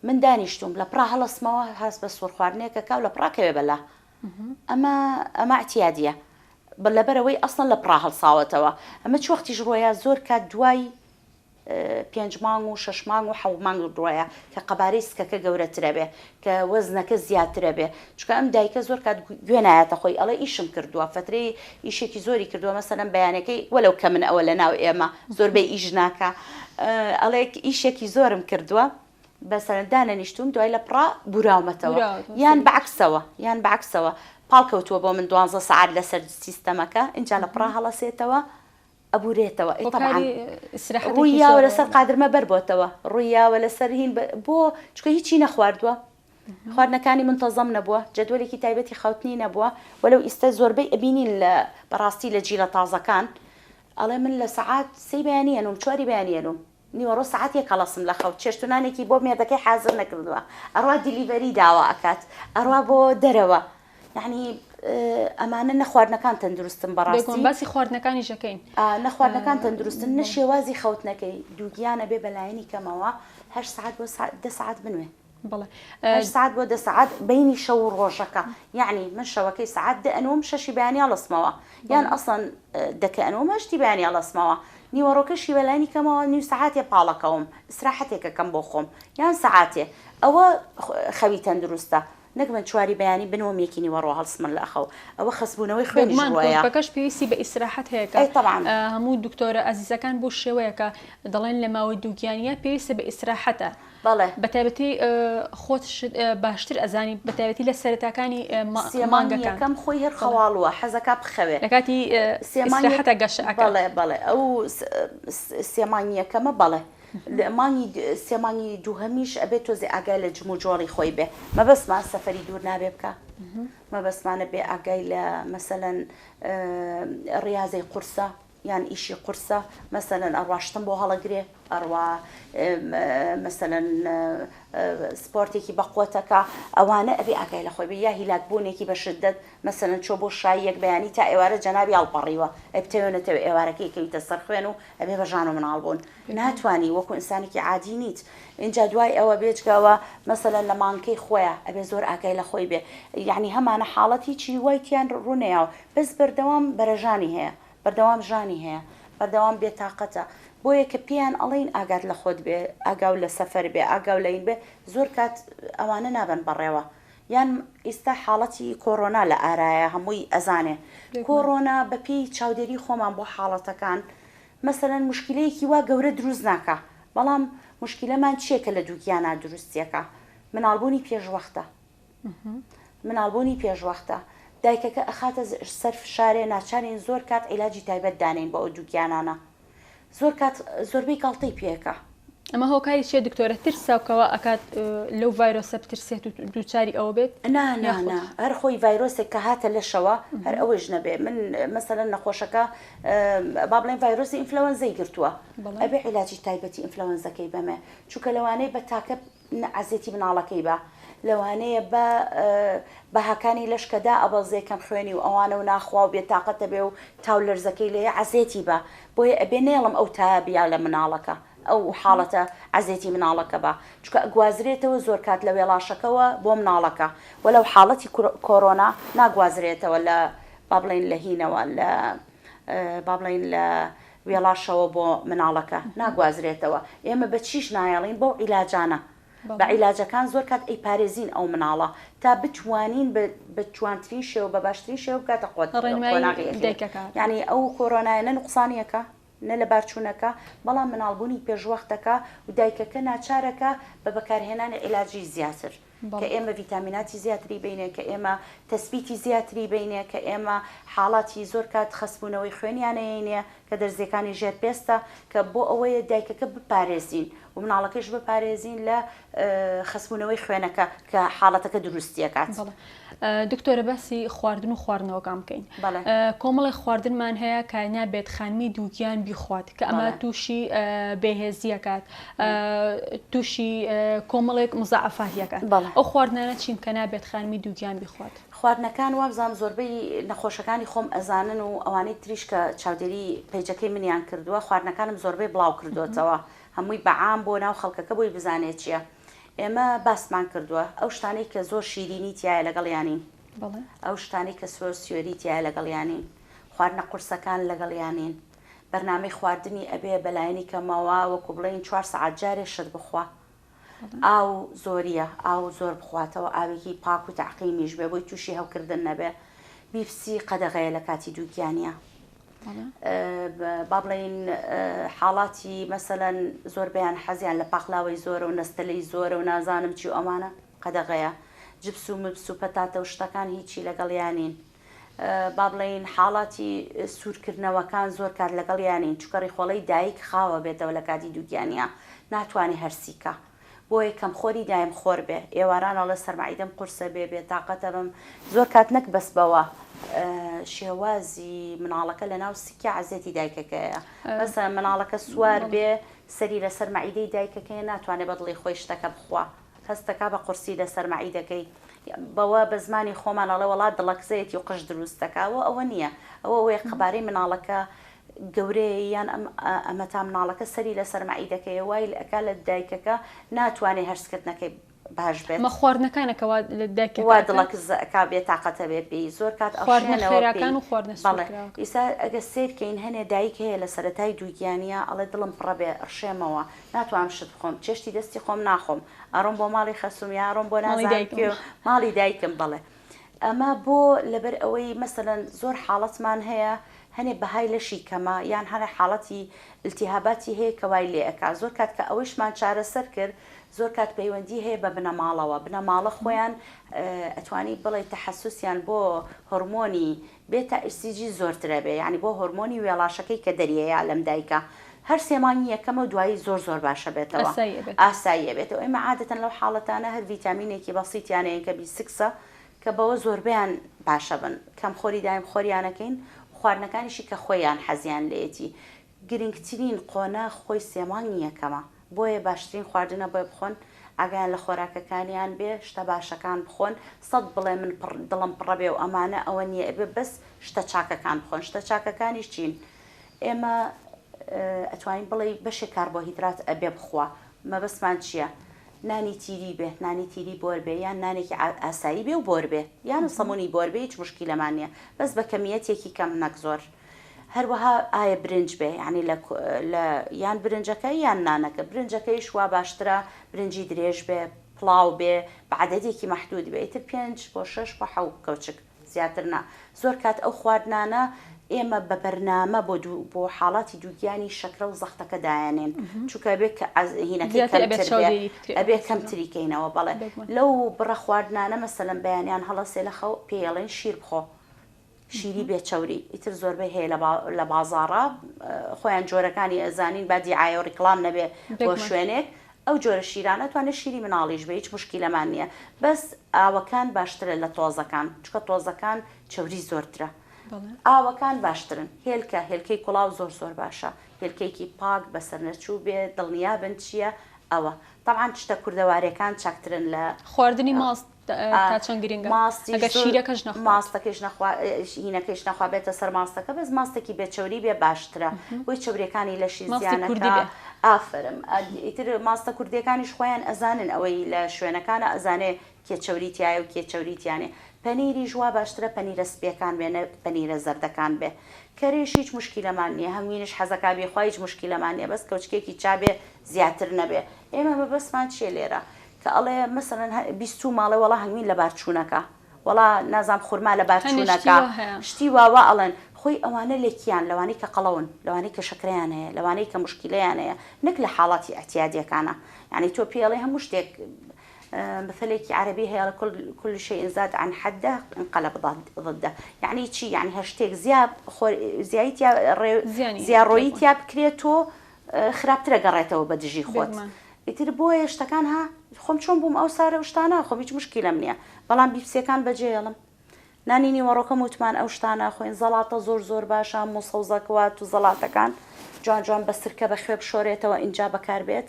S2: من دانیشتوم لە پڕا هەڵەسمەوە هەست بە سوڕخواردنێکە کا و لە پڕا کەوێ بەلا ئەمە ئەمە اعتیادیە لەبەرەوەی ئەسڵەن لە پڕا هەڵساوەتەوە ئەمە چ وەختیش ڕۆیە زۆر کات دوای پێنج مانگ و شەش مانگ و حەو مانگ ڕۆیە کە قەبارەی سکەکە گەورەترە بێ کە وەزنەکە زیاترە بێ چونکە ئەم دایکە زۆر کات گوێ نایەتە خۆی ئەڵێ ئیشم کردووە فەترەی ئیشێکی زۆری کردووە مەسەلەن بەیانەکەی وەلەو کە من ئەوە لە ناو ئێمە زۆربەی ئیش ناکا ئەڵێ ئیشێکی زۆرم کردووە بەسەرەن دانەنیشتوم دوای لە پڕا بوراومەتەوە یان بەعکسەوە یان بەعکسەوە پاڵ کەوتووە بۆ من دوانزە سەعات لەسەر سیستەمەکە ئینجا لە پڕا هەڵەسێتەوە ئەبورێتەوە ئەی تەبعەن ڕووی یاوە لەسەر قادرمە بەر بۆتەوە ڕووی یاوە لەسەر هین بۆ چونکە هیچی نەخواردووە خواردنەکانی منتەزەم نەبووە جەدوەلێکی تایبەتی خەوتنی نەبووە وەلو ئیستە زۆربەی ئەبینین لە بەڕاستی لە جیلە تازەکان ئەڵێ من لە سەعات سێی بەیانی ئەنوم چواری بەیانی ئەنوم نیوەڕۆ سەعات یەک هەڵەسم لە خەو چێشت و نانێکی بۆ مێردەکەی حازر نەکردووە ئەڕوا delivery داوا ئەکات ئەڕوا بۆ دەرەوە یعنی ئەمانە نە خواردنەکان تەندروستن بەڕاستی
S1: بێگومان باسی خواردنەکانیش ئەکەین
S2: نە خواردنەکان تەندروستن نە شێوازی خەوتنەکەی دووگیان ئەبێ بەلایەنی کەمەوە هەشت سەعات بۆ دە سەعات بنوێ
S1: بەڵێ
S2: هەشت سەعات بۆ دە سەعات بەینی شەو و ڕۆژەکە یەعنی من شەوەکەی سەعات دە ئەنوم شەشی بەیانی هەڵەسمەوە یان ئەسڵەن دە کە ئەنوم هەشتی بەیانی هەڵەسمەوە نیوەڕۆکەشی بەلایەنی کەمەوە نیو سەعاتێ پاڵەکەوم ئیسراحەتێک ئەکەم بۆ خۆم یان سەعاتێ ئەوە خەوی تەندروستە نەک من چواری بەیانی بنوم یەکی نیوەڕۆ هەڵسمن لە خەو ئەوە خەسبوونەوەی خوێنیش
S1: بێگومان
S2: ڕۆیە.
S1: کۆرپەکەش پێویستی بە ئیسراحەت هەیە کە
S2: ئەی تەبعەن.
S1: هەموو دکتۆرە ئازیزەکان بەو شێوەیە کە دەڵێن لە ماوەی دووگیانیە پێویستە بە ئیسراحەتە
S2: بەڵێ.
S1: بەتایبەتی خۆت باشتر ئەزانی بەتایبەتی لە سەرەتاکانی
S2: سێ مانگی
S1: مانگەکان
S2: یەکەم خۆی هەر
S1: بەڵێ.
S2: خەواڵووە حەزەکا بخەوێ.
S1: لە کاتی
S2: سێ مانگ یەک
S1: ئیسراحەتە گەشە ئەکات.
S2: بەڵێ بەڵێ ئەو سێ مانگی یەکەمە بەڵێ مانگی سێ مانگی دووهەمیش ئەبێ تۆزێ ئاگای لە جموجۆڵی خۆی بێ مەبەستمان سەفەری دوور نابێ بکا مەبەستمانە بێ ئاگای لە مەسەلەن ڕیازەی قورسە. یان ئیشی قورسە مەسەلەن ئەڕوا شتم بۆ هەڵەگرێ ئەڕوا مەسەلەن سپۆرتێکی بەقوەتەکە ئەوانە ئەبێ ئاگای لە خۆی بێ یا هیلاک بوونێکی بە شدەت مەسەلەن چۆ بۆ شاییەک بەیانی تا ئێوارە جەنابی هەڵپەڕیوە ئەی بتەوێ نەتەوێ ئێوارەکەی کەویتە سەر خوێن و ئەبێ بە ژان و مناڵ بوون ناتوانی وەکو ئینسانێکی عادی نیت ئینجا دوای ئەوە بێجگەوە مەسەلەن لە مانگکەی خۆیا ئەبێ زۆر ئاگای لە خۆی بێ یعنی هەمانە حاڵەت هیچی وای تیان ڕوونەیاوە بەس بەردەوام بەرەژانی هەیە بەردەوام ژانی هەیە بەردەوام بێتاقەتە بۆیە کە پێیان ئەڵێین ئاگات لە خۆت بێ ئاگاو لە سەفەر بێ ئاگاو لە این بێ زۆر کات ئەوانە نابەن بەڕێوە یان ئیستا حاڵەتی کۆڕۆنا لە ئارایە هەمووی ئەزانێ کۆڕۆنا بە پێی چاودێری خۆمان بۆ حاڵەتەکان مەسەلەن موشکیلەیەکی وا گەورە دروست ناکا بەڵام موشکیلەمان چیە کە لە دووگیانا دروستیەکا مناڵبوونی پێشوەختە مناڵبوونی پێشوەختە دایکەکە ئەخاتە سەر فشارێ ناچارین زۆر کات عیلاجی تایبەت دانێین بۆ ئەو دووگیانانە زۆر کات زۆربەی گاڵتەی پێکا.
S1: ئەمە هۆکاری چیە دکتۆرە ترسە کەوا ئەکات لەو ڤایرۆسە بترسێت و دووچاری ئەوە بێت؟
S2: نا نا نا هەر خۆی ڤایرۆسێک کە هاتە لەشەوە هەر ئەوەیش نەبێ من مەسەلەن نەخۆشەکە با بڵێن ڤایرۆسی ئینفلەوەنزەی گرتووە ئەبێ عیلاجی تایبەتی ئینفلەوەنزەکەی بەمێ چونکە لەوانەیە بە تاکە عەزێتی مناڵەکەی بە لەوانەیە بە بەهاکانی لەش کە دائەبەزێ کەم خوێنی و ئەوانە و ناخوا و بێتاقەتە بێ و تاو لەرزەکەی لێیە عەزێتی بە بۆیە ئەبێ نەیەڵم ئەو تایە بیا لە مناڵەکە ئەو حاڵەتە عەزێتی مناڵەکە بە چونکە ئەگوازرێتەوە زۆر کات لە وێڵاشەکەوە بۆ مناڵەکە وە لەو حاڵەتی کۆرۆنا ناگوازرێتەوە لە با بڵێین لە هینەوە لە با بڵێین لە وێڵاشەوە بۆ مناڵەکە ناگوازرێتەوە ئێمە بە چیش نایەڵین بەو عیلاجانە بە عیلاجەکان زۆر کات ئەیپارێزین ئەو مناڵە تا بتوانین بە جوانترین شێوە بە باشترین شێوە بگاتە قۆناغی یعنی ئەو کۆرۆنایە نە نوقسانیەکە نە لەبارچوونەکە بەڵام مناڵبوونی پێشوەختەکە و دایکەکە ناچارەکە بە بەکارهێنانی عیلاجی زیاتر کە ئێمە ڤیتامیناتی زیاتری بینێ کە ئێمە تەسبیتی زیاتری بینێ کە ئێمە حاڵاتی زۆر کات خەسبوونەوەی خوێنیانەیەینێ کە دەرزیەکانی ژێر پێستە کە بۆ ئەوەیە دایکەکە بپارێزین و مناڵەکەش بپارێزین لە خەسبوونەوەی خوێنەکە کە حاڵەتەکە دروستیەکات.
S1: دکتۆرە باسی خواردن و خواردنەوەکان بکەین کۆمەڵێک خواردنمان هەیە کە نابێت خانمی دووگیان بیخوات کە ئەمە تووشی بێهێزیەکات تووشی کۆمەڵێک مزعفاتیەکات ئەو خواردنانە چین کە نابێت خانمی دووگیان بیخوات؟
S2: خواردنەکان وابزانم زۆربەی نەخۆشەکانی خۆم ئەزانن و ئەوانەی تریش کە چاودێری پەیجەکەی منیان کردووە خواردنەکانم زۆربەی بڵاو کردۆتەوە هەمووی بە عام بۆ ناو خەڵکەکە بۆی بزانێ چیە ئێمە باسمان کردووە ئەو شتانەی کە زۆر شیرینی تایە لەگەڵیانین ئەو شتانەی کە سۆر سیۆری تایە لەگەڵیانین خواردنە قورسەکان لەگەڵیانین بەرنامەی خواردنی ئەبێ بەلایەنی کەمەوە وەکو بڵێین چوار سەعات جارێ شت بخوا ئاو زۆریە ئاو زۆر بخواتەوە ئاوێکی پاک و تەعقیمیش بێ بۆی تووشی هەوکردن نەبێ بیپسی قەدەغەیە لە کاتی دووگیانە با بڵێین حاڵاتی مەسەلەن زۆربەیان حەزیان لە پاقلاوەی زۆرە و نەستەلەی زۆرە و نازانم چی و ئەمانە قەدەغەیە جپس و مپس و پەتاتە و شتەکان هیچی لەگەڵیانین با بڵێین حاڵاتی سوورکردنەوەکان زۆر کات لەگەڵیانین چونکە ڕیخۆڵەی دایک خاوە بێتەوە لە کاتی دووگیانیا ناتوانێ هەرسیکە بۆیە کەمخۆری دایم خۆر بێ ئێواران ئەڵێ سەرمەعیدەم قورسە بێ بێتاقەتە بم زۆر کات نەک بەس بەوە شێوازی مناڵەکە لەناو سکیا عەزێتی دایکەکەیە مەسەلەن مناڵەکە سوار بێ سەری لەسەر مەعیدەی دایکەکەیە ناتوانێ بە دڵی خۆی شتەکە بخوا هەستەکا بە قورسی لەسەر مەعیدەکەی بەوە بە زمانی خۆمان ئەڵێ وەڵا دڵەکزەیەتی و قژ دروست دەکا ئەوە ئەوە نییە ئەوە ئەوەیە قەبارەی مناڵەکە گەورەیە یان ئەم ئەمە تا مناڵەکە سەری لەسەر مەعیدەکەیە وای ئەکا لە دایکەکە ناتوانێ هەرسکردنەکەی باش بێت.
S1: ئەمە خواردنەکانە کە وا لە دایکەکە
S2: وا دڵەکزە ئەکا بێ تاقەتە بێ پێی زۆر کات
S1: خواردنە ئەڕشێنەوە خێراکان پێی و خواردنە
S2: بەڵێ سوورکراوەکان. ئیستا ئەگەر سەیر کەین هەنێ دایک هەیە لە سەرەتای دووگیانیا ئەڵێ دڵم پڕە بێ ئەڕشێمەوە ناتوانم شت بخۆم چێشتی دەستی خۆم ناخۆم ئەڕۆم بۆ ماڵی خەسوم یا ئەڕۆم بۆ
S1: ماڵی
S2: نازانم
S1: دایکم.
S2: کوێ ماڵی دایکم بەڵێ ئەمە بۆ لەبەر ئەوەی مەسەلەن زۆر حاڵەتمان هەیە هەنێ بەهای لەشی کەمە یان هەنێ حاڵەتی التهاباتی هەیە کە وای لێ ئەکا زۆر کات کە ئەوەیشمان چارەسەر کرد زۆر کات پەیوەندی هەیە بە بنەماڵەوە بنەماڵە خۆیان ئەتوانی بڵێ تەحەسوسیان بۆ هۆرمۆنی بێتا ئیسیجی زۆرترە بێ یانی بۆ هۆرمۆنی وێڵاشەکەی کە دەریەیە لەم دایکە هەر سێ مانگی یەکەمە و دوایی زۆر زۆر باشە بێتەوە
S1: ئاسایی ئەبێتەوە.
S2: ئاسایی ئەبێتەوە ئێمە عادەتەن لەو حاڵەتانە هەر ڤیتامینێکی بەسیتیان ئەیەن کە بی سکسە کە بەوە زۆربەیان باشە بن کەم خۆری دایم خۆریانەکەین. خواردنەکانیشی کە خۆیان حەزیان لێیەتی. گرنگترین قۆناغ خۆی سێ مانگی یەکەمە بۆیە باشترین خواردنە بۆی بخۆن ئاگایان لە خۆراکەکانیان بێ شتە باشەکان بخۆن سەت بڵێ من پڕ دڵم پڕە بێ و ئەمانە ئەوە نیە ئەبێ بەس شتە چاکەکان بخۆن شتە چاکەکانیش چین ئێمە ئەتوانین بڵێی بەشێک کاربۆهیدرات ئەبێ بخوا مەبەستمان چیە نانی تیری بێ نانی تیری بۆر بێ یان نانێکی ئاسایی بێ و بۆر بێ یان سەمونی بۆر بێ هیچ مشکیلەمان نیە بەس بە کەمیەتێکی کەم نەک زۆر هەروەها ئایا برنج بێ یانی لە لە یان برنجەکە یان نانەکە برنجەکەیش وا باشترە برنجی درێژ بێ پڵاو بێ بە عەدەدێکی مەحدود بێ ئیتر پێنج بۆ شەش بۆ حەو کەوچک زیاتر نا زۆر کات ئەو خواردنانە ئێمە بە بەرنامە بۆ دوو بۆ حاڵاتی دووگیانی شەکرە و زەختەکە دایەنێن چونکە ئەبێ کە هینەکەی
S1: زیاتر ئەبێت
S2: کەمتر بێ
S1: چاودێری بکرێ
S2: ئەبێ کەمتری کەینەوە بەڵێ
S1: بێگومان
S2: لەو بڕە خواردنانە مەسەلەن بەیانیان هەڵەسێ لە خەو پێی ئەڵێن شیر بخۆ شیری بێ چەوری ئیتر زۆربەی هەیە لە بازاڕا خۆیان جۆرەکانی ئەزانین با دیعایە و ڕیکڵام نەبێ بۆ شوێنێک ئەو جۆرە شیرانە توانێت شیری مناڵیش بێ هیچ مشکیلەمان نییە بەس ئاوەکان باشترە لە تۆزەکان چکە تۆزەکان چەوری زۆرترە ئاوەکان باشترن هێلکە هێلکەی کوڵاو زۆر زۆر باشە هێلکەیەکی پاک بەسەر نەچوو بێ دڵنیابن چییە ئەوە تەبعەن شتە کوردەوارێکان چاکترن لە
S1: خواردنی ماست تا چەند گرنگە
S2: ماستی
S1: ئەگەر
S2: زۆر
S1: شیرەکەش نەخوات؟
S2: ماستەکەیش نەخوا هینەکەیش نەخوا بێتە سەر ماستەکە بەس ماستێکی بێ چەوری بێ باشترە بۆی چەوریەکانی لەشی
S1: ماستی کوردی
S2: زیانەکا
S1: بێ.
S2: ئافەرم ئیتر ماستە کوردیەکانیش خۆیان ئەزانن ئەوەی لە شوێنەکانە ئەزانێ کێ چەوری تیایە و کێ چەوری تیانیە پەنیریش وا باشترە پەنیرە سپیەکان بێ نەک پەنیرە زەردەکان بێ کەرێش هیچ موشکیلەمان نیە هەنگوینش حەزەکا بیخوا هیچ موشکیلەمان نیە بەس کەوچکێکی چا بێ زیاتر نەبێ ئێمە مەبەستمان چیە لێرە کە ئەڵێ مەسەلەن بیستوومە ئەڵێ وەڵا هەنگوین لەبار چوونەکە وەڵا نازانم خورما لەبار
S1: هەنێ شتی
S2: چوونەکە
S1: وا هەیە.
S2: شتی وا وا ئەڵێن خۆی ئەوانە لە کیان لەوانەی کە قەڵەون لەوانەی کە شەکرەیان هەیە لەوانەی کە موشکیلەیان هەیە نەک لە حاڵاتی ئیعتیادیەکانا یانی تۆ پێی ئەڵێ هەموو شتێک مەسەلێکی عەرەبی هەیە ئەڵێ کل کل شیء زاد عن حده انقلب ضده یانی چی یانی هەر شتێک زیا خۆ زیایی تیا ڕێ
S1: زیانی هەیە
S2: زیاڕۆیی
S1: بێگومان.
S2: تیا بکرێت تۆ خراپترە گەڕێتەوە بە دژی خۆت
S1: بێگومان.
S2: ئیتر بۆیە شتەکان ها خۆم چۆن بووم ئەو سارە و شتانە خۆم هیچ مشکیلەم نییە بەڵام بیپسیەکان بەجێیەڵم نانی نیوەڕۆکەم وتمان ئەو شتانە خۆین زەڵاتە زۆر زۆر باشە هەموو سەوزەکوات و زەڵاتەکان جوان جوان بە سرکە بە خوێ بشۆرێتەوە ئینجا بەکار بێت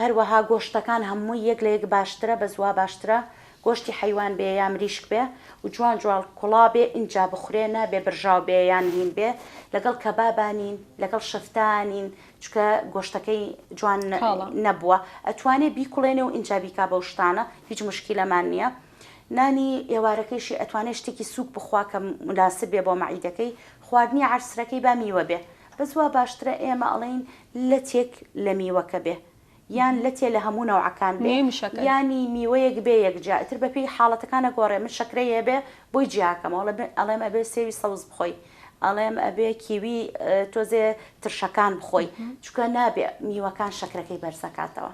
S2: هەروەها گۆشتەکان هەمووی یەک لە یەک باشترە بەس وا باشترە گۆشتی حەیوان بێ یا مریشک بێ و جوان جوان کوڵا بێ ئینجا بخورێ نابێ برژاو بێ یان هین بێ لەگەڵ کەبابا نین لەگەڵ شەفتا نین چونکە گۆشتەکەی جوان
S1: کاڵە.
S2: نەبووە ئەتوانێ بیکوڵێنێ و ئینجا بیکا بەو شتانە هیچ موشکیلەمان نییە نانی ئێوارەکەیشی ئەتوانێ شتێکی سووک بخوا کە موناسب بێ بۆ مەعیدەکەی خواردنی عەسرەکەی با میوە بێ بەس وا باشترە ئێمە ئەڵێین لەتێک لە میوەکە بێ یان لەتێ لە هەموو نەوعەکان بێ
S1: میوەی مشەکەر.
S2: یانی میوەیەک بێ یەک جیا ئیتر بە پێی حاڵەتەکان ئەگۆڕێ من شەکرەی هەبێ بۆی جیاکەمەوە ئەڵێ ئەڵێم ئەبێ سێوی سەوز بخۆی ئەڵێم ئەبێ کیوی تۆزێ ترشەکان بخۆی چونکە نابێ میوەکان شەکرەکەی بەرزەکاتەوە.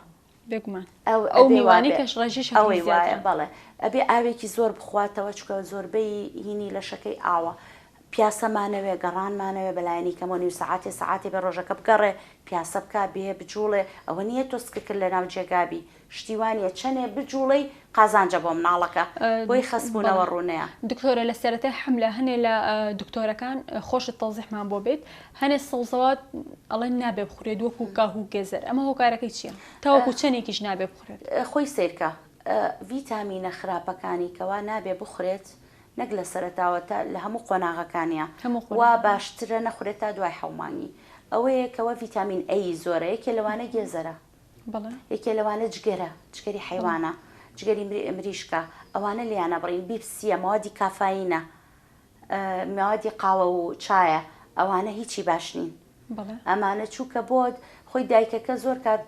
S1: بێگومان
S2: ئەو
S1: ئەو
S2: ئەبێ
S1: میوانەی
S2: وابێ
S1: کەش ڕێژەی شەکری
S2: ئەوەی وایە
S1: زیاترە.
S2: بەڵێ ئەبێ ئاوێکی زۆر بخواتەوە چونکە زۆربەی هینی لەشەکەی ئاوە پیاسەمانەوێ گەڕانمانەوێ بەلایەنی کەمەوە نیو سەعاتێ سەعاتێ بێ ڕۆژەکە بگەڕێ پیاسە بکا بێ بجوڵێ ئەوە نییە تۆ سککرد لەناو جێگا بی شتی وا نییە چەنێ بجوڵێی قازانجە بۆ مناڵەکە بۆی خەسبوونەوە
S1: بەڵێ
S2: ڕوونەیە.
S1: دکتۆرە لە سەرەتای حەملە هەنێ لە دکتۆرەکان خۆشت تەوزیحمان بۆ بێت هەنێ سەوزەوات ئەڵێن نابێ بخورێت وەکو کاهو و گێزەر ئەمە هۆکارەکەی چییە تاوەکو چەنێکیش نابێ بخورێت؟
S2: خۆی سەیرکە ڤیتامینە خراپەکانی کەوا نابێ بخورێت نەک لە سەرەتاوە تا لە هەموو قۆناغەکانیا
S1: هەموو
S2: وا
S1: قۆناغەکان.
S2: باشترە نەخورێت تا دوای حەومانگی ئەوەیە کەوا ڤیتامین A زۆرە یەکێ لەوانە گێزەرە
S1: بەڵێ.
S2: یەکێ لەوانە جگەرە جگەری
S1: بەڵێ.
S2: حەیوانە جگەری مریشکە ئەوانە لێیانە بڕین بیپسیە مەوادی کافاینە مەوادی قاوە و چایە ئەوانە هیچی باش نین
S1: بەڵێ.
S2: ئەمانە چووکە بۆت خۆی دایکەکە زۆر کات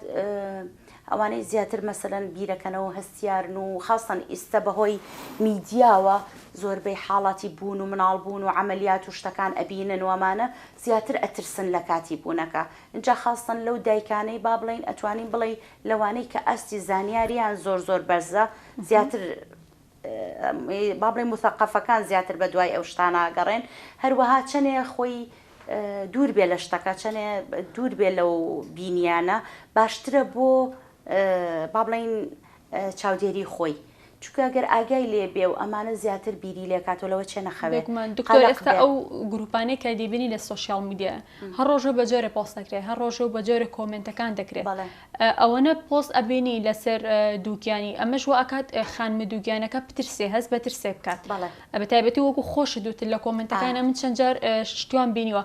S2: ئەوانەی زیاتر مەسەلەن بیرەکەنەوە هەستیارن و خاستەن ئیستە بەهۆی میدیاوە زۆربەی حاڵاتی بوون و مناڵ بوون و عەمەلیات و شتەکان ئەبینن و ئەمانە زیاتر ئەترسن لە کاتی بوونەکە ئینجا خاستەن لەو دایکانەی با بڵێین ئەتوانین بڵێی لەوانەی کە ئاستی زانیاریان زۆر زۆر بەرزە زیاتر با بڵێین موثەقەفەکان زیاتر بە دوای ئەو شتانە ئەگەڕێن هەروەها چەنێ خۆی دوور بێ لە شتەکە چەنێ دوور بێ لەو بینیانە باشترە بۆ با بڵێین چاودێری خۆی. چونکە گەر ئاگای لێ بێ و ئەمانە زیاتر بیری لێ کاتەوە لەوە چێ نەخەوێ
S1: بێگومان دکتۆر
S2: قەلەق
S1: ئێستا
S2: بێ.
S1: ئەو گروپانەی کە دەیبینی لە social media هەر ڕۆژەو بە جۆرێ پۆست دەکرێ هەر ڕۆژەو بە جۆرێ کۆمێنتەکان دەکرێ
S2: بەڵێ.
S1: ئەوەنە پۆست ئەبینی لەسەر دووگیانی ئەمەش وا ئەکات خانمە دووگیانەکە بترسێ هەست بە ترسێ بکات
S2: بەڵێ.
S1: بە تایبەتی وەکو خۆشت وتت لە
S2: ئا.
S1: کۆمێنتەکانە من چەند جار شتوان بینیوە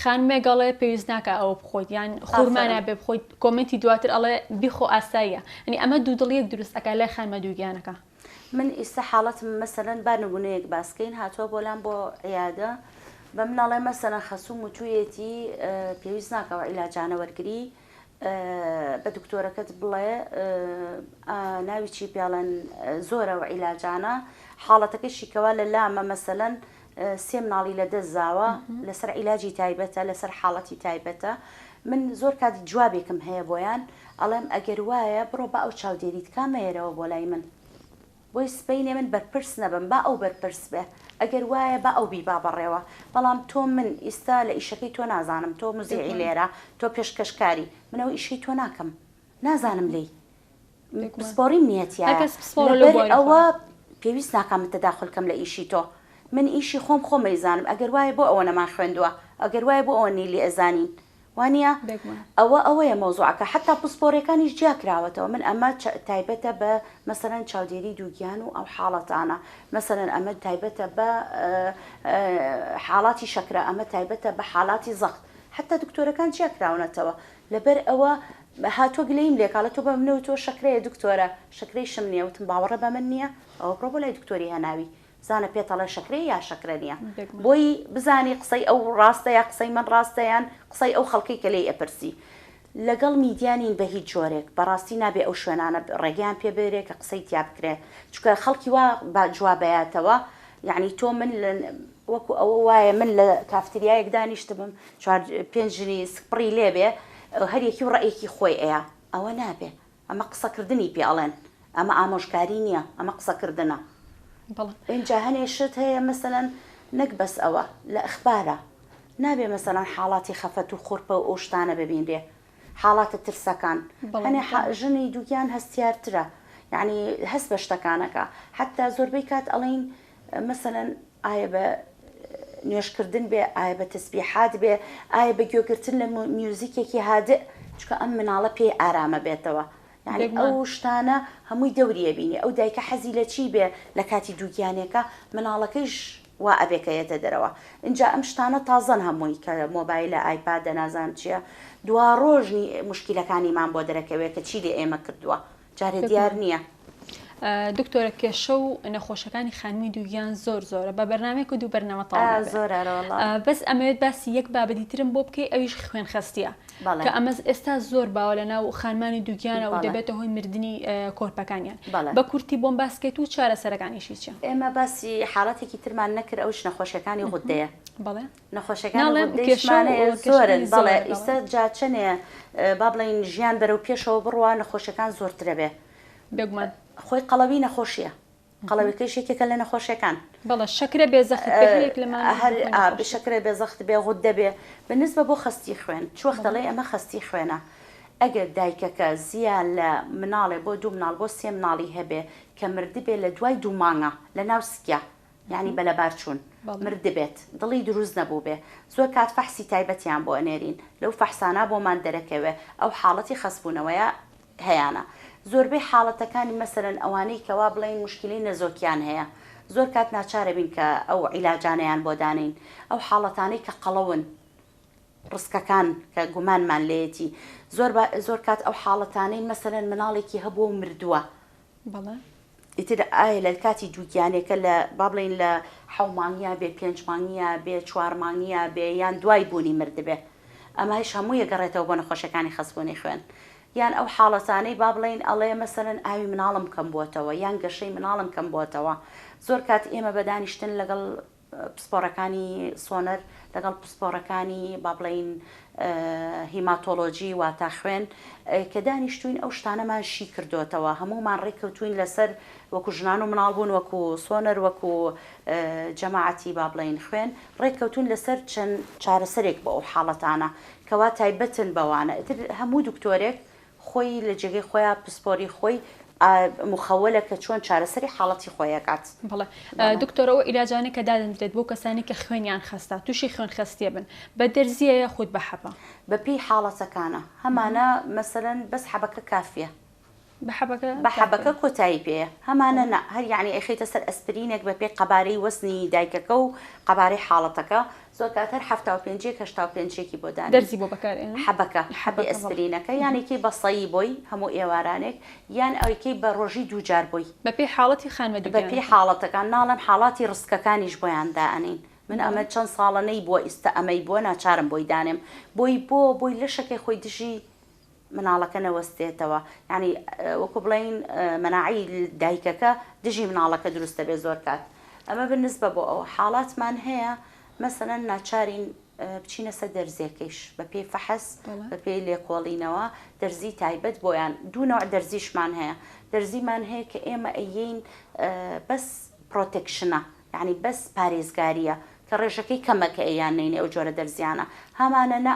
S1: خانمێک ئەڵێ پێویست ناکا ئەوە بخۆیت یان خورما
S2: ئافەرم.
S1: نابێ بخۆیت کۆمێنتی دواتر ئەڵێ بیخۆ ئاساییە یانی ئەمە دوودڵیەک دروست ئەکا لای خانمە دووگیانەکە.
S2: من ئیستا حاڵەتم مەسەلەن با نمونەیەک باس کەین هاتوە بۆ لام بۆ عیادە بە من ئەڵێ مەسەلەن خەسوم وتویەتی پێویست ناکا ئەو عیلاجانە وەرگری بە دکتۆرەکەت بڵێ ناوی چی پێڵێن زۆرە ئەو عیلاجانە حاڵەتەکەشی کەوا لە لامە مەسەلەن سێ مناڵی لە دەست زاوە لەسەر عیلاجی تایبەتە لەسەر حاڵەتی تایبەتە من زۆر کات جوابێکم هەیە بۆیان ئەڵێم ئەگەر وایە بڕۆ با ئەو چاودێریت کا مەیەرەوە بۆ لای من بۆی سبەینێ من بەرپرس نەبم با ئەو بەرپرس بێ ئەگەر وایە با ئەو بیبا بەڕێوە بەڵام تۆ من ئیستا لە ئیشەکەی تۆ نازانم تۆ مزیعی لێرە تۆ پێشکەشکاری من ئەو ئیشەی تۆ ناکەم نازانم لێی پسپۆڕیم نییە تیایا لەبەر ئەوە پێویست ناکا من تەداخول کەم لە ئیشی تۆ من ئیشی خۆم خۆم ئەیزانم ئەگەر وایە بۆ ئەوەنەمان خوێندووە ئەگەر وایە بۆ ئەوە نیلی ئەزانین وانییە ئەوە ئەوەیە مەوزوعەکە حەتا پسپۆڕیەکانیش جیا کراوەتەوە من ئەمە تایبەتە بە مەسەلەن چاودێری دووگیان و ئەو حاڵەتانە مەسەلەن ئەمە تایبەتە بە حاڵاتی شەکرە ئەمە تایبەتە بە حاڵاتی زەخت حەتا دکتۆرەکان جیا کراونەتەوە لەبەر ئەوە هاتووە گلەییم لێکا ئەڵێ تۆ بە منە وتووە شەکرەیە دکتۆرە شەکرەیشم نییە وتم باوەڕە بە من نییە ئەوە بڕۆ بۆ لای دکتۆری هەناوی بزانە پێت ئەڵێ شەکرەیە یا شەکرە نییە بۆی بزانی قسەی ئەو ڕاستە یا قسەی من ڕاستە یان قسەی ئەو خەڵکەی کە لێی ئەپرسی لەگەڵ میدیا نین بە هیچ جۆرێک بەڕاستی نابێ ئەو شوێنانە ڕێگەیان پێ بدرێ کە قسەی تیا بکرێ چونکە خەڵکی وا با جوابەیاتەوە یعنی تۆ من وەکو ئەوە وایە من لە کافتریایەک دانیشتبم چوار پێنج ژنی سکپڕی لێبێ هەر یەکی و ڕەئیەکی خۆی ئەیا ئەوە نابێ ئەمە قسەکردنی پێ ئەڵێن ئەمە ئامۆژگاری نییە ئەمە قسەکردنە ئینجا هەنێ شت هەیە مەسەلەن نەک بەس ئەوە لە ئەخبارە نابێ مەسەلەن حاڵاتی خەفەت و خورپە و ئەو شتانە ببینرێ حاڵاتە ترسەکان هەنێ ژنی دووگیان هەستیارترە یعنی هەست بە شتەکانەکە حتا زۆربەی کات ئەڵین مەسەلەن ئایا بە نوێژکردن بێ ئایا بە تەسبیحات بێ ئایا بە گوێگرتن لە میوزیکێکی هادئ چونکە ئەم مناڵە پێی ئارامە بێتەوە یعنی ئەو شتانە هەمووی دەوری ئەبینێ ئەو دایکە حەزی لە چی بێ لە کاتی دووگیانێکە مناڵەکەیش وا ئەبێ کە یەتە دەرەوە ئینجا ئەم شتانە تازەن هەمووی کە مۆبایلە ئایپادە نازانم چییە دوا ڕۆژ موشکیلەکانیمان بۆ دەرەکەوێ کە چی لێ ئێمە کردووە جارێ دیار نییە.
S1: دکتۆرە کێشە و نەخۆشەکانی خانمی دووگیان زۆر زۆرە بە بەرنمەیەک و دوو بەرنامە تەواو
S2: زۆر ئەرەوەڵا
S1: بەس ئەمەوێت باسی یەک بابەتی ترم بۆ بکەی ئەویش خوێن خەستیە کە ئەمە ئێستا زۆر باوە لە ناو خانمانی دووگیانە و دەبێتە هۆی مردنی کۆرپەکانیان بە کورتی بۆم باسکەیت و چارەسەرەکانیشی چیە؟
S2: ئێمە باسی حاڵەتێکی ترمان نەکرد ئەوش نەخۆشیەکانی غودەیە.
S1: بەڵێ.
S2: نەخۆشیەکانی غودەیشمان هەیە زۆرن بەڵێ ئیستا جا چەنێ با بڵێین ژیان بەرەو پێشەوە بڕوا نەخۆشیەکان زۆرترە بێ.
S1: بێگومان.
S2: خۆی قەڵەوی نەخۆشیە. قەڵەویەکەیش یەکێکە لە نەخۆشیەکان.
S1: بەڵێ شەکرە بێ زەخت بێ هەر یەک لەمانە
S2: هەر شەکرە بێ زەخت بێ غودە بێ بەنسبە بۆ خەستی خوێن چ وەخت ئەڵێ ئەمە خەستی خوێنە ئەگەر دایکەکە زیا لە مناڵێ بۆ دوو مناڵ بۆ سێ مناڵی هەبێ کە مردبێ لە دوای دوو مانگە لە ناو سکیا یانی بە لەبار چوون مردبێت دڵی دروست نەبووبێ زۆر کات فەحسی تایبەتیان بۆ ئەنێرین لەو فەحسانە بۆمان دەرەکەوێ ئەو حاڵەتی خەستبوونەوەیە هەیانە زۆربەی حاڵەتەکانی مەسەلەن ئەوانەی کەوا بڵێین موشکیلەی نەزۆکیان هەیە زۆر کات ناچارەبین کە ئەو عیلاجانەیان بۆ دانێین ئەو حاڵەتانەی کە قەڵەون ڕسکەکان کە گومانمان لێیەتی زۆر زۆر کات ئەو حاڵەتانەی مەسەلەن مناڵێکی هەبووە و مردووە
S1: بەڵێ.
S2: ئیتر ئایا لە کاتی دووگیانێکە لە با بڵێین لە حەو مانگیا بێ پێنج مانگیا بێ چوار مانگیا بێ یان دوای بوونی مردبێ ئەمایش هەمووی ئەگەڕێتەوە بۆ نەخۆشیەکانی خەستبوونی خوێن یان ئەو حاڵەتانەی با بڵێین ئەڵێ مەسەلەن ئاوی مناڵم کەم بۆتەوە یان گەشەی مناڵم کەم بۆتەوە زۆر کات ئێمە بە دانیشتن لەگەڵ پسپۆڕەکانی سۆنەر لەگەڵ پسپۆڕەکانی با بڵێین هیماتۆلۆجی واتا خوێن کە دانیشتوین ئەو شتانەمان شی کردوتەوە هەموومان ڕێککەوتوین لەسەر وەکو ژنان و مناڵ بوون وەکو سۆنەر وەکو جەماعەتی با بڵێین خوێن ڕێککەوتون لەسەر چەند چارەسەرێک بۆ ئەو حاڵەتانە کەوا تایبەتن بەوانە ئیتر هەموو دکتۆرێک خۆی لە جێگەی خۆیا پسپۆری خۆی. موخەوەلە کە چۆن چارەسەری حاڵەتی خۆی ئەکات.
S1: بەڵێ دکتۆر ئەو عیلاجانەی کە دادەندرێت بۆ کەسانی کە خوێنیان خەستە توشی خوێن خەستیە بن بە دەرزیە یاخود بە حەبە؟
S2: بە پێی حاڵەتەکانە هەمانە مەسەلەن بەس حەبەکە کافیە.
S1: بە حەبەکە
S2: بە حەبەکە کۆتایی پێیە هەمانە نا هەر یەعنی ئەیخەیتە سەر ئەسپرینێک بە پێی قەبارەی وەزنی دایکەکە و قەبارەی حاڵەتەکە زۆر کات هەر 75 ێک 85 ێکی بۆ دانێن
S1: دەرزی بۆ بەکار ئێنن
S2: حەبەکە حەبی ئەسپرینەکە یان ئەیکەی بە سەیی بۆی هەموو ئێوارانێک یان ئەیکەی بە ڕۆژی دوو جار بۆی.
S1: بە پێی حاڵەتی خانمە
S2: بە پێی
S1: دووگیانەکە.
S2: حاڵەتەکان ناڵێم حاڵاتی ڕسکەکانیش بۆیان دائەنێین من ئەمە چەند ساڵە نەیبووە ئیستە ئەمەی بووە ناچارم بۆی دانێم بۆی بۆ بۆی لەشەکەی خۆی دژی مناڵەکە نەوەستێتەوە یانی وەکو بڵێین مەناعەی دایکەکە دژی مناڵەکە دروست دەبێت زۆر کات ئەمە بنسبە بۆ ئەوە حاڵاتمان هەیە مەسەلەن ناچارین بچینە سەر دەرزیەکەیش بە پێی فەحس بە پێی لێکۆڵینەوە دەرزی تایبەت بۆیان دوو نەوع دەرزیشمان هەیە دەرزیمان هەیە کە ئێمە ئەیین بەس protection ە یعنی بەس پارێزگاریە کە ڕێژەکەی کەمە کە ئەیان نەینێ ئەو جۆرە دەرزیانە هەمانە نە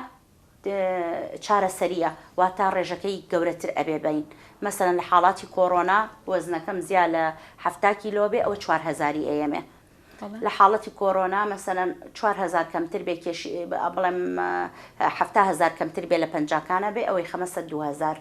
S2: چارەسەریە واتا ڕێژەکەی گەورەتر ئەبێ بین مەسەلەن لە حاڵاتی کۆڕۆنا وەزنەکەم زیا لە 70 کیلۆ بێ ئەوە 4000 ئەیەمێ لە حاڵەتی کۆرۆنا مەسەلەن 4000 کەمتر بێ کێشی بڵێم 70 هەزار کەمتر بێ لە پەنجاکانە بێ ئەوەی خەمە سەر 2000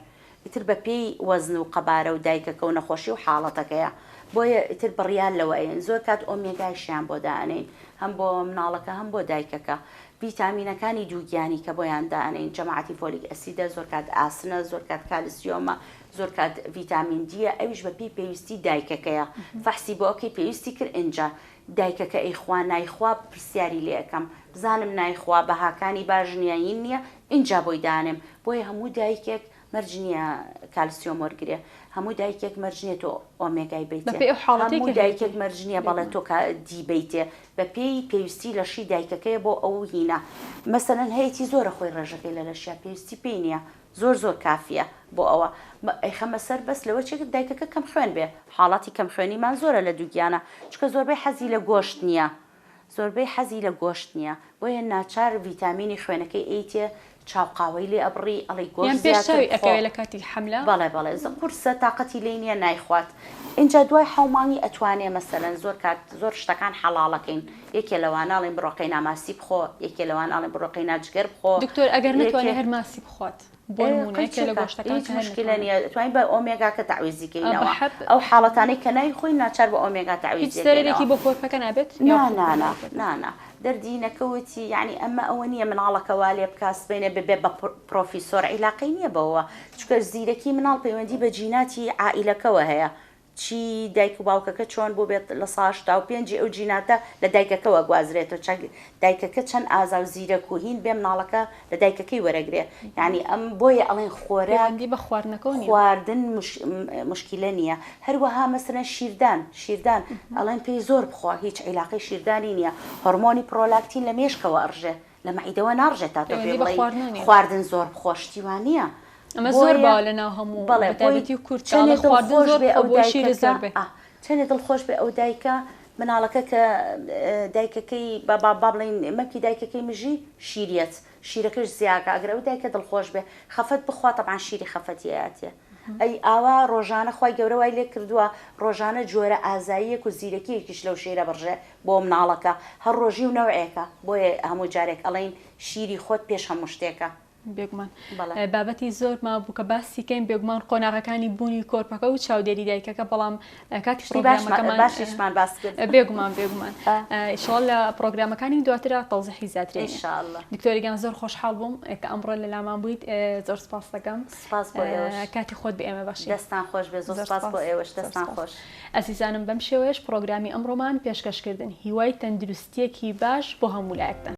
S2: ئیتر بە پێی وەزن و قەبارە و دایکەکە و نەخۆشی و حاڵەتەکەیە بۆیە ئیتر بڕیار لەوە ئەیەن زۆر کات ئۆمێگایشیان بۆ دائەنێین هەم بۆ مناڵەکە هەم بۆ دایکەکە ڤیتامینەکانی دووگیانی کە بۆیان دائەنێین جەماعەتی folic acid ە زۆر کات ئاسنە زۆر کات کالسیۆمە زۆر کات ڤیتامین دیە ئەویش بە پێی پێویستی دایکەکەیە فەحسی بۆ ئەکەی پێویستی کرد ئینجا دایکەکە ئەیخوا نایخوا پرسیاری لێ ئەکەم بزانم نایخوا بەهاکانی باش نیە ین نیە ئینجا بۆی دانێم بۆیە هەموو دایکێک مەرج نیە کالسیۆم وەرگرێ هەموو دایکێک مەرج نیە تۆ ئۆمێگای بەیتێ
S1: بەپێی ئەو حاڵەتەی
S2: هەموو
S1: کە
S2: دایکێک
S1: هەیەتی
S2: مەرج نیە بەڵێ
S1: بێگومان.
S2: تۆ کا دی بەیتێ بەپێی پێویستی لەشی دایکەکەیە بۆ ئەو هینە مەسەلەن هەیەتی زۆرە خۆی ڕێژەکەی لە لەشیا پێویستی پێی نیە زۆر زۆر کافیە بۆ ئەوە ئەیخەمە سەر بەس لەوە چێک دایکەکە کەم خوێن بێ حاڵاتی کەم خوێنیمان زۆرە لە دووگیانە چونکە زۆربەی حەزی لە گۆشت نیە زۆربەی حەزی لە گۆشت نیە بۆیە ناچار ڤیتامینی خوێنەکەی ئەیتێ چاو قاوەی لێ ئەبڕی ئەڵێی
S1: یان
S2: گۆشت
S1: پێش
S2: زیاتر
S1: چاوی
S2: بخۆ.
S1: ئەکەوێ لە کاتی حەملە.
S2: بەڵێ بەڵێ زۆر قورسە تاقەتی لێی نیە نایخوات ئینجا دوای حەو مانگی ئەتوانێ مەسەلەن زۆر کات زۆر شتەکان حەڵاڵەکەین یەکێ لەوانە ئەڵێن بڕۆ قەینا ماسی بخۆ یەکێ لەوانە ئەڵێن بڕۆ قەینا جگەر بخۆ
S1: دکتۆر ئەگەر نەتوانێ
S2: یەکێ
S1: هەر ماسی بخوات بۆ
S2: ئێ
S1: نموونە
S2: قەی
S1: یەکێ لە
S2: چێکە
S1: گۆشتەکان
S2: هیچ
S1: کە هەر
S2: مشکلە
S1: نەتوانێ
S2: نیە ئەتوانین بە ئۆمێگاکە تەعویزی
S1: ئە بە
S2: کەینەوە
S1: حەب
S2: ئەو حاڵەتانەی کە نایخۆین ناچار بە ئۆمێگا
S1: هیچ
S2: تەعویزی
S1: زەرەرێکی
S2: ئەکەینەوە.
S1: بۆ کۆرپەکە نابێت
S2: نا
S1: یاخود
S2: نا نا
S1: مناڵەکە؟
S2: نا نا دەردی نەکەوتی یەعنی ئەمە ئەوە نیە مناڵەکە وا لێ بکا سبەینێ ببێ بە پرۆفیسۆر عیلاقەی نیە بەوەوە چونکە زیرەکی مناڵ پەیوەندی بە جیناتی عائیلەکەوە هەیە چی دایک و باوکەکە چۆن بووبێت لە سا 85 ی ئەو جیناتە لە دایکەکەوە ئەگوازرێتەوە چەک دایکەکە چەند ئازا و زیرەک و هین بێ مناڵەکە لە دایکەکەی وەرەگرێ یانی ئەم بۆیە ئەڵێن خۆراک
S1: پەیوەندی بە خواردنەکەوە نییە.
S2: خواردن مشکیلە نییە هەروەها مەسەلەن شیردان شیردان ئەڵێن پێی زۆر بخۆ هیچ عیلاقەی شیردانی نییە هۆرمۆنی پرۆلاکتین لە مێشکەوە ئەڕژێ لە مەعیدەوە ناڕژێ تا تۆ پێی
S1: پەیوەندی بە
S2: بڵێی
S1: خواردنەوە نییە.
S2: خواردن زۆر بخۆ شتی وا نییە
S1: ئەمە زۆر
S2: بۆیە
S1: باوە لە ناو هەموو
S2: بەڵێ
S1: بە
S2: بۆی
S1: تایبەتی کورد کە
S2: چەنێ
S1: ئەڵێ خواردن
S2: دڵخۆش
S1: زۆر
S2: بێ
S1: بخۆ
S2: ئەو
S1: بۆی شیرت
S2: دایکەکە
S1: زۆر بێ.
S2: ئا چەنێ دڵخۆش بێ ئەو دایکە مناڵەکە کە دایکەکەی با با با بڵێین مەمکی دایکەکەی مژی شیریەت شیرەکەش زیاکا ئەگەر ئەو دایکە دڵخۆش بێ خەفەت بخوا تەبعەن شیری خەفەتی ئەیاتێ ئەی ئاوا ڕۆژانە خوای گەورە وای لێ کردووە ڕۆژانە جۆرە ئازاییەک و زیرەکیەکیش لەو شیرە بڕژێ بۆ مناڵەکە هەر ڕۆژی و نەوعێکە بۆیە هەموو جارێک ئەڵێین شیری خۆت پێش هەموو شتێکە.
S1: بێگومان
S2: بەڵێ.
S1: بابەتی زۆر مابوو کە باسی کەین بێگومان قۆناغەکانی بوونی کۆرپەکە و چاودێری دایکەکە بەڵام کاتی
S2: شتی باشمان
S1: پرۆگرامەکەمان
S2: باشیشمان باس کرد.
S1: بێگومان بێگومان ئیشەڵا لە پرۆگرامەکانی دواترا تەوزیحی زیاتری
S2: ان شاء اللە.
S1: دکتۆری گیان زۆر خۆشحاڵ بووم کە ئەمڕۆ لە لامان بوویت زۆر سپاست دەکەم
S2: سپاس بۆ ئێوەش.
S1: کاتی خۆت بە ئێمە بەخشی.
S2: دەستان خۆش بێ زۆر
S1: زۆر
S2: سپاس بۆ
S1: سپاس
S2: ئێوەش
S1: زۆر
S2: دەستان
S1: سپاس.
S2: خۆش.
S1: ئەزیزانم بەم شێوەیەش پرۆگرامی ئەمڕۆمان پێشکەش کردن هیوای تەندروستیەکی باش بۆ هەموو لایەکتان.